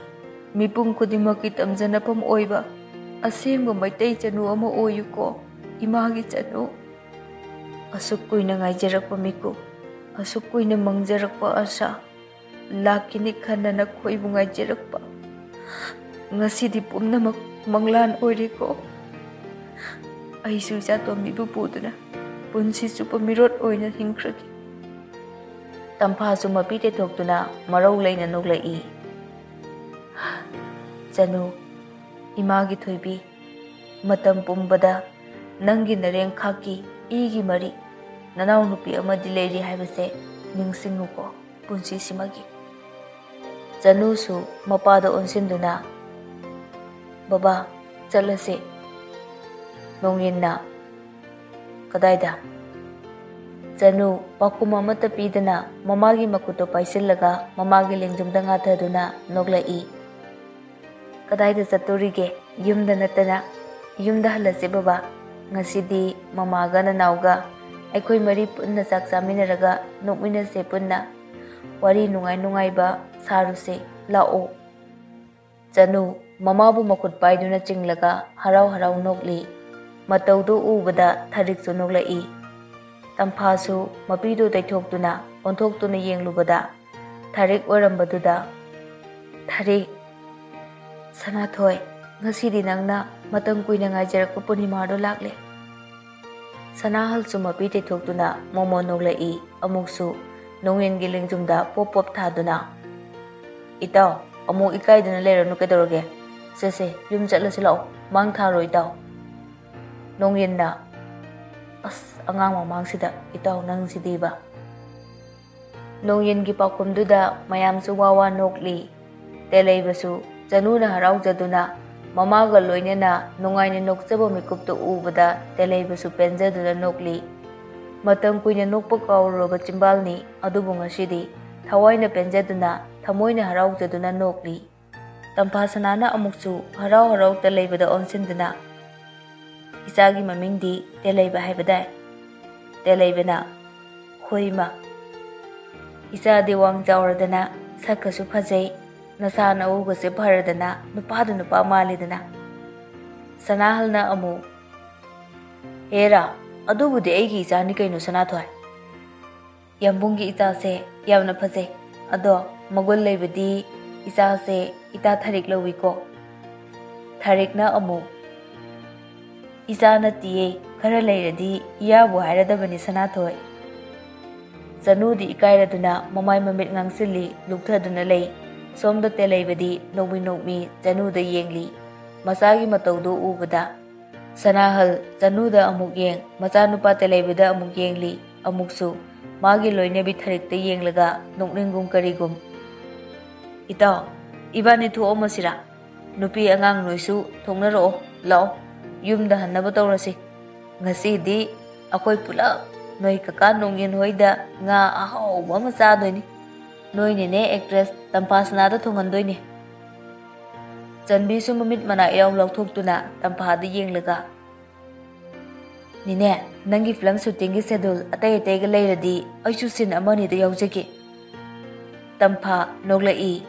ꯃꯤꯄꯨꯝ ꯈꯨꯗꯤꯡꯃꯛꯀꯤ ꯇꯝꯖꯅꯐꯝ ꯑꯣꯏꯕ ꯑꯁꯦꯡꯕ ꯃꯩꯇꯩ ꯆꯅꯨ ꯑꯃ ꯑꯣꯏꯌꯨꯀꯣ, ꯏꯃꯥꯒꯤ ꯆꯅꯨ꯫ ꯑꯁꯨꯛ ꯀꯨꯏꯅ ꯉꯥꯏꯖꯔꯛꯄ ꯃꯤꯀꯨꯞ, ꯑꯁꯨꯛ ꯀꯨꯏꯅ ꯃꯪꯖꯔꯛꯄ ꯑꯁꯥ, ꯂꯥꯛꯈꯤꯅꯤ ꯈꯟꯅ ꯅꯈꯣꯏꯕꯨ ꯉꯥꯏꯖꯔꯛꯄ ꯉꯁꯤꯗꯤ ꯄꯨꯝꯅꯃꯛ ꯃꯪꯂꯥꯟ ꯑꯣꯏꯔꯦꯀꯣ꯫ ꯑꯩꯁꯨ ꯏꯆꯥ ꯇꯣꯝꯕꯤꯕꯨ ꯄꯨꯗꯨꯅ ꯄꯨꯟꯁꯤ ꯆꯨꯞꯄ ꯃꯤꯔꯣꯠ ꯑꯣꯏꯅ ꯍꯤꯡꯈ꯭ꯔꯒꯦ꯫ ꯇꯝꯐꯥꯁꯨ ꯃꯄꯤ ꯇꯩꯊꯣꯛꯇꯨꯅ ꯃꯔꯧ ꯂꯩꯅ ꯅꯣꯛꯂꯛꯏ꯫ ꯆꯅꯨ, ꯏꯃꯥꯒꯤ ꯊꯣꯏꯕꯤ, ꯃꯇꯝ ꯄꯨꯝꯕꯗ ꯅꯪꯒꯤ ꯅꯔꯦꯡꯈꯥꯛꯀꯤ ꯏꯒꯤ ꯃꯔꯤ ꯅꯅꯥꯎꯅꯨꯄꯤ ꯑꯃꯗꯤ ꯂꯩꯔꯤ ꯍꯥꯏꯕꯁꯦ ꯅꯤꯡꯁꯤꯡꯉꯨꯀꯣ ꯄꯨꯟꯁꯤꯁꯤꯃꯒꯤ꯫ ꯆꯅꯨꯁꯨ ꯃꯄꯥꯗ ꯑꯣꯟꯁꯤꯟꯗꯨꯅ, "ꯕꯕꯥ, ꯆꯠꯂꯁꯦ꯫" ꯅꯣꯡꯌꯤꯟꯅ, "ꯀꯗꯥꯏꯗ?" ꯆꯅꯨ ꯄꯥꯎꯈꯨꯝ ꯑꯃꯠꯇ ꯄꯤꯗꯅ ꯃꯃꯥꯒꯤ ꯃꯈꯨꯠꯇꯨ ꯄꯥꯏꯁꯤꯜꯂꯒ ꯃꯃꯥꯒꯤ ꯂꯦꯡꯖꯨꯝꯗ ꯉꯥꯊꯗꯨꯅ ꯅꯣꯛꯂꯛꯏ꯫ "ꯀꯗꯥꯏꯗ ꯆꯠꯇꯣꯔꯤꯒꯦ? ꯌꯨꯝꯗ ꯅꯠꯇꯅ?" "ꯌꯨꯝꯗ ꯍꯜꯂꯁꯤ ꯕꯕꯥ꯫ ꯉꯁꯤꯗꯤ ꯃꯃꯥꯒ ꯅꯅꯥꯎꯒ ꯑꯩꯈꯣꯏ ꯃꯔꯤ ꯄꯨꯟꯅ ꯆꯥꯛ ꯆꯥꯃꯤꯟꯅꯔꯒ ꯅꯣꯛꯃꯤꯟꯅꯁꯦ ꯄꯨꯟꯅ꯫ ꯋꯥꯔꯤ ꯅꯨꯡꯉꯥꯏ ꯅꯨꯡꯉꯥꯏꯕ ꯁꯥꯔꯨꯁꯦ꯫ ꯂꯥꯛꯑꯣ꯫" ꯆꯅꯨ ꯃꯃꯥꯕꯨ ꯃꯈꯨꯠ ꯄꯥꯏꯗꯨꯅ ꯆꯤꯡꯂꯒ ꯍꯔꯥꯎ ꯍꯔꯥꯎ ꯅꯣꯛꯂꯤ꯫ ꯃꯇꯧꯗꯨ ꯎꯕꯗ ꯊꯔꯤꯛꯁꯨ ꯅꯣꯛꯂꯛꯏ꯫ ꯇꯝꯐꯥꯁꯨ ꯃꯄꯤꯗꯨ ꯇꯩꯊꯣꯛꯇꯨꯅ ꯑꯣꯟꯊꯣꯛꯇꯨꯅ ꯌꯦꯡꯂꯨꯕꯗ ꯊꯔꯤꯛ ꯑꯣꯏꯔꯝꯕꯗꯨꯗ, "ꯊꯔꯤꯛ, ꯁꯅꯥꯊꯣꯏ, ꯉꯁꯤꯗꯤ ꯅꯪꯅ ꯃꯇꯝ ꯀꯨꯏꯅ ꯉꯥꯏꯖꯔꯛꯄ ꯄꯨꯔꯅꯤꯃꯥꯗꯣ ꯂꯥꯛꯂꯦ꯫" ꯁꯅꯥꯍꯜꯁꯨ ꯃꯄꯤ ꯇꯩꯊꯣꯛꯇꯨꯅ ꯃꯣꯃꯣꯟ ꯅꯣꯛꯂꯛꯏ꯫ ꯑꯃꯨꯛꯁꯨ ꯅꯣꯡꯌꯤꯟꯒꯤ ꯂꯦꯡꯖꯨꯝꯗ ꯄꯣꯞ ꯄꯣꯞ ꯊꯥꯗꯨꯅ, "ꯏꯇꯥꯎ, ꯑꯃꯨꯛ ꯏꯀꯥꯏꯗꯨꯅ ꯂꯩꯔꯅꯨ ꯀꯩꯗꯧꯔꯒꯦ? ꯁꯦ ꯁꯦ, ꯌꯨꯝ ꯆꯠꯂꯁꯤ ꯂꯥꯛꯑꯣ, ꯃꯥꯡ ꯊꯥꯔꯣ ꯏꯇꯥꯎ꯫" ꯅꯣꯡꯌꯤꯟꯅ, "ꯑꯁ, ꯑꯉꯥꯡ ꯃꯃꯥꯡꯁꯤꯗ ꯏꯇꯥꯎ ꯅꯪꯁꯤꯗꯤꯕ꯫" ꯅꯣꯡꯌꯤꯟꯒꯤ ꯄꯥꯎꯈꯨꯝꯗꯨꯗ ꯃꯌꯥꯝꯁꯨ ꯋꯥ ꯋꯥ ꯅꯣꯛꯂꯤ꯫ ꯇꯦꯂꯩꯕꯁꯨ ꯆꯅꯨꯅ ꯍꯔꯥꯎꯖꯗꯨꯅ ꯃꯃꯥꯒ ꯂꯣꯏꯅꯅ ꯅꯨꯡꯉꯥꯏꯅ ꯅꯣꯛꯆꯕ ꯃꯤꯀꯨꯞꯇꯨ ꯎꯕꯗ ꯇꯦꯂꯩꯕꯁꯨ ꯄꯦꯟꯖꯗꯨꯅ ꯅꯣꯛꯂꯤ꯫ ꯃꯇꯝ ꯀꯨꯏꯅ ꯅꯣꯛꯄ ꯀꯥꯎꯔꯨꯔꯕ ꯆꯤꯝꯕꯥꯜꯅꯤ, ꯑꯗꯨꯕꯨ ꯉꯁꯤꯗꯤ ꯊꯋꯥꯏꯅ ꯄꯦꯟꯖꯗꯨꯅ, ꯊꯃꯣꯏꯅ ꯍꯔꯥꯎꯖꯗꯨꯅ ꯅꯣꯛꯂꯤ꯫ ꯇꯝꯐꯥ ꯁꯅꯥꯅ ꯑꯃꯨꯛꯁꯨ ꯍꯔꯥꯎ ꯍꯔꯥꯎ ꯇꯦꯂꯩꯕꯗ ꯑꯣꯟꯁꯤꯟꯗꯨꯅ, "ꯏꯆꯥꯒꯤ ꯃꯃꯤꯡꯗꯤ ꯇꯦꯂꯩꯕ ꯍꯥꯏꯕꯗꯥꯏ?" ꯇꯦꯂꯩꯕꯅ, "ꯍꯣꯏ ꯏꯃꯥ, ꯏꯆꯥꯗꯤ ꯋꯥꯡ ꯆꯥꯎꯔꯗꯅ, ꯁꯛꯀꯁꯨ ꯐꯖꯩ, ꯅꯁꯥ ꯅꯎꯒꯁꯦ ꯐꯔꯗꯅ, ꯅꯨꯄꯥꯗꯨ ꯅꯨꯄꯥ ꯃꯥꯜꯂꯤꯗꯅ?" ꯁꯅꯥꯍꯜꯅ ꯑꯃꯨꯛ, "ꯍꯦꯔꯥ, ꯑꯗꯨꯕꯨꯗꯤ ꯑꯩꯒꯤ ꯏꯆꯥꯅꯤ ꯀꯩꯅꯣ ꯁꯅꯥꯊꯣꯏ꯫ ꯌꯥꯝꯕꯨꯡꯒꯤ ꯏꯆꯥꯁꯦ ꯌꯥꯝꯅ ꯐꯖꯩ꯫ ꯑꯗꯣ ꯃꯒꯨꯟ ꯂꯩꯕꯗꯤ ꯏꯆꯥꯁꯦ ꯏꯇꯥ ꯊꯥꯔꯤꯛ ꯂꯧꯏꯀꯣ?" ꯊꯥꯔꯤꯛꯅ ꯑꯃꯨꯛ, "ꯏꯆꯥ ꯅꯠꯇꯤꯌꯦ, ꯈꯔ ꯂꯩꯔꯗꯤ ꯏꯌꯥꯕꯨ ꯍꯥꯏꯔꯗꯕꯅꯤ ꯁꯅꯥꯊꯣꯏ꯫" ꯆꯅꯨꯗꯤ ꯏꯀꯥꯏꯔꯗꯨꯅ ꯃꯃꯥꯏ ꯃꯃꯤꯠ ꯉꯥꯡꯁꯤꯜꯂꯤ, ꯂꯨꯞꯊꯗꯨꯅ ꯂꯩ꯫ ꯁꯣꯝꯗ ꯇꯦꯂꯩꯕꯗꯤ ꯅꯣꯛꯃꯤ ꯅꯣꯛꯃꯤ ꯆꯅꯨꯗ ꯌꯦꯡꯂꯤ꯫ ꯃꯆꯥꯒꯤ ꯃꯇꯧꯗꯨ ꯎꯕꯗ ꯁꯅꯥꯍꯜ ꯆꯅꯨꯗ ꯑꯃꯨꯛ ꯌꯦꯡ, ꯃꯆꯥꯅꯨꯄꯥ ꯇꯦꯂꯩꯕꯗ ꯑꯃꯨꯛ ꯌꯦꯡꯂꯤ꯫ ꯑꯃꯨꯛꯁꯨ ꯃꯥꯒꯤ ꯂꯣꯏꯅꯕꯤ ꯊꯥꯔꯤꯛꯇ ꯌꯦꯡꯂꯒ ꯅꯣꯛꯅꯤꯡꯒꯨꯝ ꯀꯔꯤꯒꯨꯝ, "ꯏꯇꯥꯎ, ꯏꯕꯥꯅꯤ ꯊꯣꯛꯑꯝꯃꯁꯤꯔꯥ? ꯅꯨꯄꯤ ꯑꯉꯥꯡ ꯅꯣꯏꯁꯨ ꯊꯣꯛꯅꯔꯛꯑꯣ, ꯂꯥꯛꯑꯣ, ꯌꯨꯝꯗ ꯍꯟꯅꯕ ꯇꯧꯔꯁꯤ꯫ ꯉꯁꯤꯗꯤ ꯑꯩꯈꯣꯏ ꯄꯨꯂꯞ ꯅꯣꯏ ꯀꯀꯥ ꯅꯣꯡꯌꯦꯟ ꯍꯣꯏꯗ ꯉꯥ ꯑꯍꯥꯎꯕ ꯑꯃ ꯆꯥꯗꯣꯏꯅꯤ꯫ ꯅꯣꯏꯅꯤꯅꯦ ꯑꯦꯛꯇ꯭ꯔꯦꯁ ꯇꯝꯐꯥꯁꯅꯥꯗ ꯊꯣꯡꯍꯟꯗꯣꯏꯅꯤ꯫" ꯆꯟꯕꯤꯁꯨ ꯃꯃꯤꯠ ꯃꯅꯥ ꯏꯔꯥꯎ ꯂꯥꯎꯊꯣꯛꯇꯨꯅ ꯇꯝꯐꯥꯗ ꯌꯦꯡꯂꯒ, "ꯅꯤꯅꯦ, ꯅꯪꯒꯤ ꯐꯤꯂꯝ ꯁꯨꯇꯤꯡꯒꯤ ꯁꯦꯗꯨꯜ ꯑꯇꯩ ꯑꯇꯩꯒ ꯂꯩꯔꯗꯤ ꯑꯩꯁꯨ ꯁꯤꯟ ꯑꯃ ꯑꯅꯤꯗ ꯌꯥꯎꯖꯒꯦ꯫" ꯇꯝꯐꯥ ꯅꯣꯛꯂꯛꯏ꯫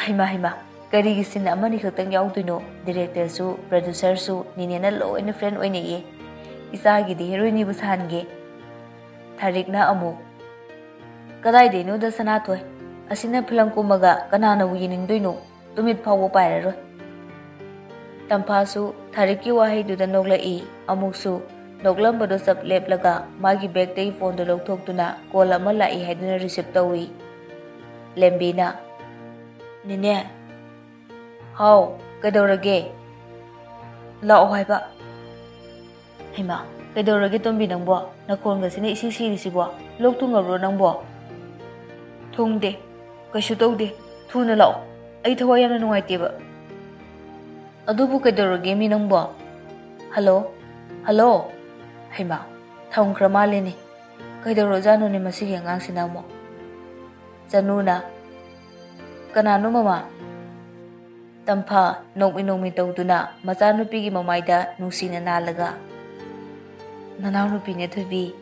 "ꯍꯩꯃꯥ, ꯍꯩꯃꯥ, ꯀꯔꯤꯒꯤ ꯁꯤꯟ ꯑꯃꯅꯤ ꯈꯛꯇꯪ ꯌꯥꯎꯗꯣꯏꯅꯣ? ꯗꯤꯔꯦꯛꯇꯔꯁꯨ, ꯄ꯭ꯔꯗ꯭ꯌꯨꯁꯔꯁꯨ ꯅꯤꯅꯦꯅ ꯂꯣꯏꯅ ꯐ꯭ꯔꯦꯟ ꯑꯣꯏꯅꯩꯌꯦ꯫ ꯏꯆꯥꯒꯤꯗꯤ ꯍꯦꯔꯣꯏꯅꯤꯕꯨ ꯁꯥꯍꯟꯒꯦ꯫" ꯊꯥꯔꯤꯛꯅ ꯑꯃꯨꯛ, "ꯀꯗꯥꯏꯗꯩꯅꯣꯗ ꯁꯅꯥꯊꯣꯏ, ꯑꯁꯤꯅ ꯐꯤꯂꯝ ꯀꯨꯝꯃꯒ ꯀꯅꯥꯅꯕꯨ ꯌꯦꯡꯅꯤꯡꯗꯣꯏꯅꯣ? ꯇꯨꯃꯤꯠ ꯐꯥꯎꯕ ꯄꯥꯏꯔꯔꯣꯏ꯫" ꯇꯝꯐꯥꯁꯨ ꯊꯥꯔꯤꯛꯀꯤ ꯋꯥꯍꯩꯗꯨꯗ ꯅꯣꯛꯂꯛꯏ꯫ ꯑꯃꯨꯛꯁꯨ ꯅꯣꯛꯂꯝꯕꯗꯨ ꯆꯞ ꯂꯦꯞꯂꯒ ꯃꯥꯒꯤ ꯕꯦꯒꯇꯒꯤ ꯐꯣꯟꯗꯨ ꯂꯧꯊꯣꯛꯇꯨꯅ ꯀꯣꯜ ꯑꯃ ꯂꯥꯛꯏ ꯍꯥꯏꯗꯨꯅ ꯔꯤꯁꯤꯞ ꯇꯧꯏ꯫ ꯂꯦꯝꯕꯤꯅ, "ꯅꯦꯅꯦ꯫" "ꯍꯥꯎ, ꯀꯩꯗꯧꯔꯒꯦ?" "ꯂꯥꯛꯑꯣ ꯍꯥꯏꯕ꯫" "ꯍꯩꯃꯥ, ꯀꯩꯗꯧꯔꯒꯦ ꯇꯣꯝꯕꯤ ꯅꯪꯕꯣ? ꯅꯈꯣꯟꯒꯁꯤꯅ ꯏꯁꯤ ꯁꯤꯔꯤꯁꯤꯕꯣ? ꯂꯣꯛ ꯊꯨꯡꯉꯕ꯭ꯔꯣ ꯅꯪꯕꯣ?" "ꯊꯨꯡꯗꯦ, ꯀꯩꯁꯨ ꯇꯧꯗꯦ꯫ ꯊꯨꯅ ꯂꯥꯛꯑꯣ, ꯑꯩ ꯊꯋꯥꯏ ꯌꯥꯝꯅ ꯅꯨꯡꯉꯥꯏꯇꯦꯕ꯫" ꯑꯗꯨꯕꯨ ꯀꯩꯗꯧꯔꯒꯦ ꯃꯤ ꯅꯪꯕꯣ? ꯍꯜꯂꯣ? ꯍꯜꯂꯣ? ꯍꯩꯃꯥ, ꯊꯝꯈ꯭ꯔ ꯃꯥꯜꯂꯦꯅꯦ꯫ ꯀꯩꯗꯧꯔꯖꯥꯠꯅꯣꯅꯦ ꯃꯁꯤꯒꯤ ꯑꯉꯥꯡꯁꯤꯅ ꯑꯃꯨꯛ? ꯆꯅꯨꯅ, "ꯀꯅꯥꯅꯣ ꯃꯃꯥ?" ꯇꯝꯐꯥ ꯅꯣꯛꯃꯤ ꯅꯣꯛꯃꯤ ꯇꯧꯗꯨꯅ ꯃꯆꯥꯅꯨꯄꯤꯒꯤ ꯃꯃꯥꯏꯗ ꯅꯨꯡꯁꯤꯅ ꯅꯥꯜꯂꯒ, "ꯅꯅꯥꯎꯅꯨꯄꯤꯅꯦ ꯊꯣꯏꯕꯤ꯫"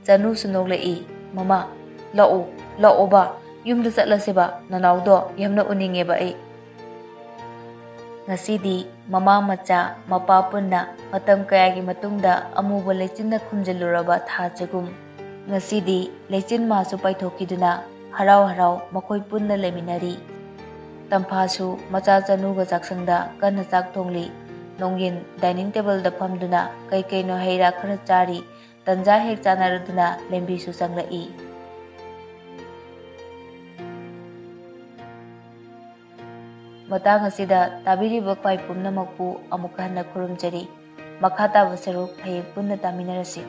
ꯆꯅꯨꯁꯨ ꯅꯣꯛꯂꯛꯏ꯫ "ꯃꯃꯥ, ꯂꯥꯛꯑꯣ, ꯂꯥꯛꯑꯣꯕ, ꯌꯨꯝꯗ ꯆꯠꯂꯁꯦꯕ, ꯅꯅꯥꯎꯗꯣ ꯌꯥꯝꯅ ꯎꯅꯤꯡꯉꯦꯕ ꯑꯩ꯫" ꯉꯁꯤꯗꯤ ꯃꯃꯥ ꯃꯆꯥ, ꯃꯄꯥ ꯄꯨꯟꯅ ꯃꯇꯝ ꯀꯌꯥꯒꯤ ꯃꯇꯨꯡꯗ ꯑꯃꯨꯕ ꯂꯩꯆꯤꯟꯅ ꯈꯨꯝꯖꯤꯜꯂꯨꯔꯕ ꯊꯥꯖꯒꯨꯝ, ꯉꯁꯤꯗꯤ ꯂꯩꯆꯤꯟ ꯃꯥꯁꯨ ꯄꯥꯏꯊꯣꯛꯈꯤꯗꯨꯅ ꯍꯔꯥꯎ ꯍꯔꯥꯎ ꯃꯈꯣꯏ ꯄꯨꯟꯅ ꯂꯩꯃꯤꯟꯅꯔꯤ꯫ ꯇꯝꯐꯥꯁꯨ ꯃꯆꯥ ꯆꯅꯨꯒ ꯆꯥꯛꯁꯪꯗ ꯀꯟꯅ ꯆꯥꯛ ꯊꯣꯡꯂꯤ꯫ ꯅꯣꯡꯌꯤꯟ dining tableꯗ ꯐꯝꯗꯨꯅ ꯀꯩ ꯀꯩꯅꯣ ꯍꯩ ꯔꯥ ꯈꯔ ꯆꯥꯔꯤ꯫ ꯇꯟꯖꯥ ꯍꯦꯛ ꯆꯥꯟꯅꯔꯗꯨꯅ ꯂꯦꯝꯕꯤꯁꯨ ꯆꯪꯂꯛꯏ꯫ ꯃꯇꯥꯡ ꯑꯁꯤꯗ ꯇꯥꯕꯤꯔꯤꯕ ꯈ꯭ꯋꯥꯏ ꯄꯨꯝꯅꯃꯛꯄꯨ ꯑꯃꯨꯛ ꯍꯟꯅ ꯈꯨꯔꯨꯝꯖꯔꯤ꯫ ꯃꯈꯥ ꯇꯥꯕ ꯁꯔꯨꯛ ꯍꯌꯦꯡ ꯄꯨꯟꯅ ꯇꯥꯃꯤꯟꯅꯔꯁꯤ꯫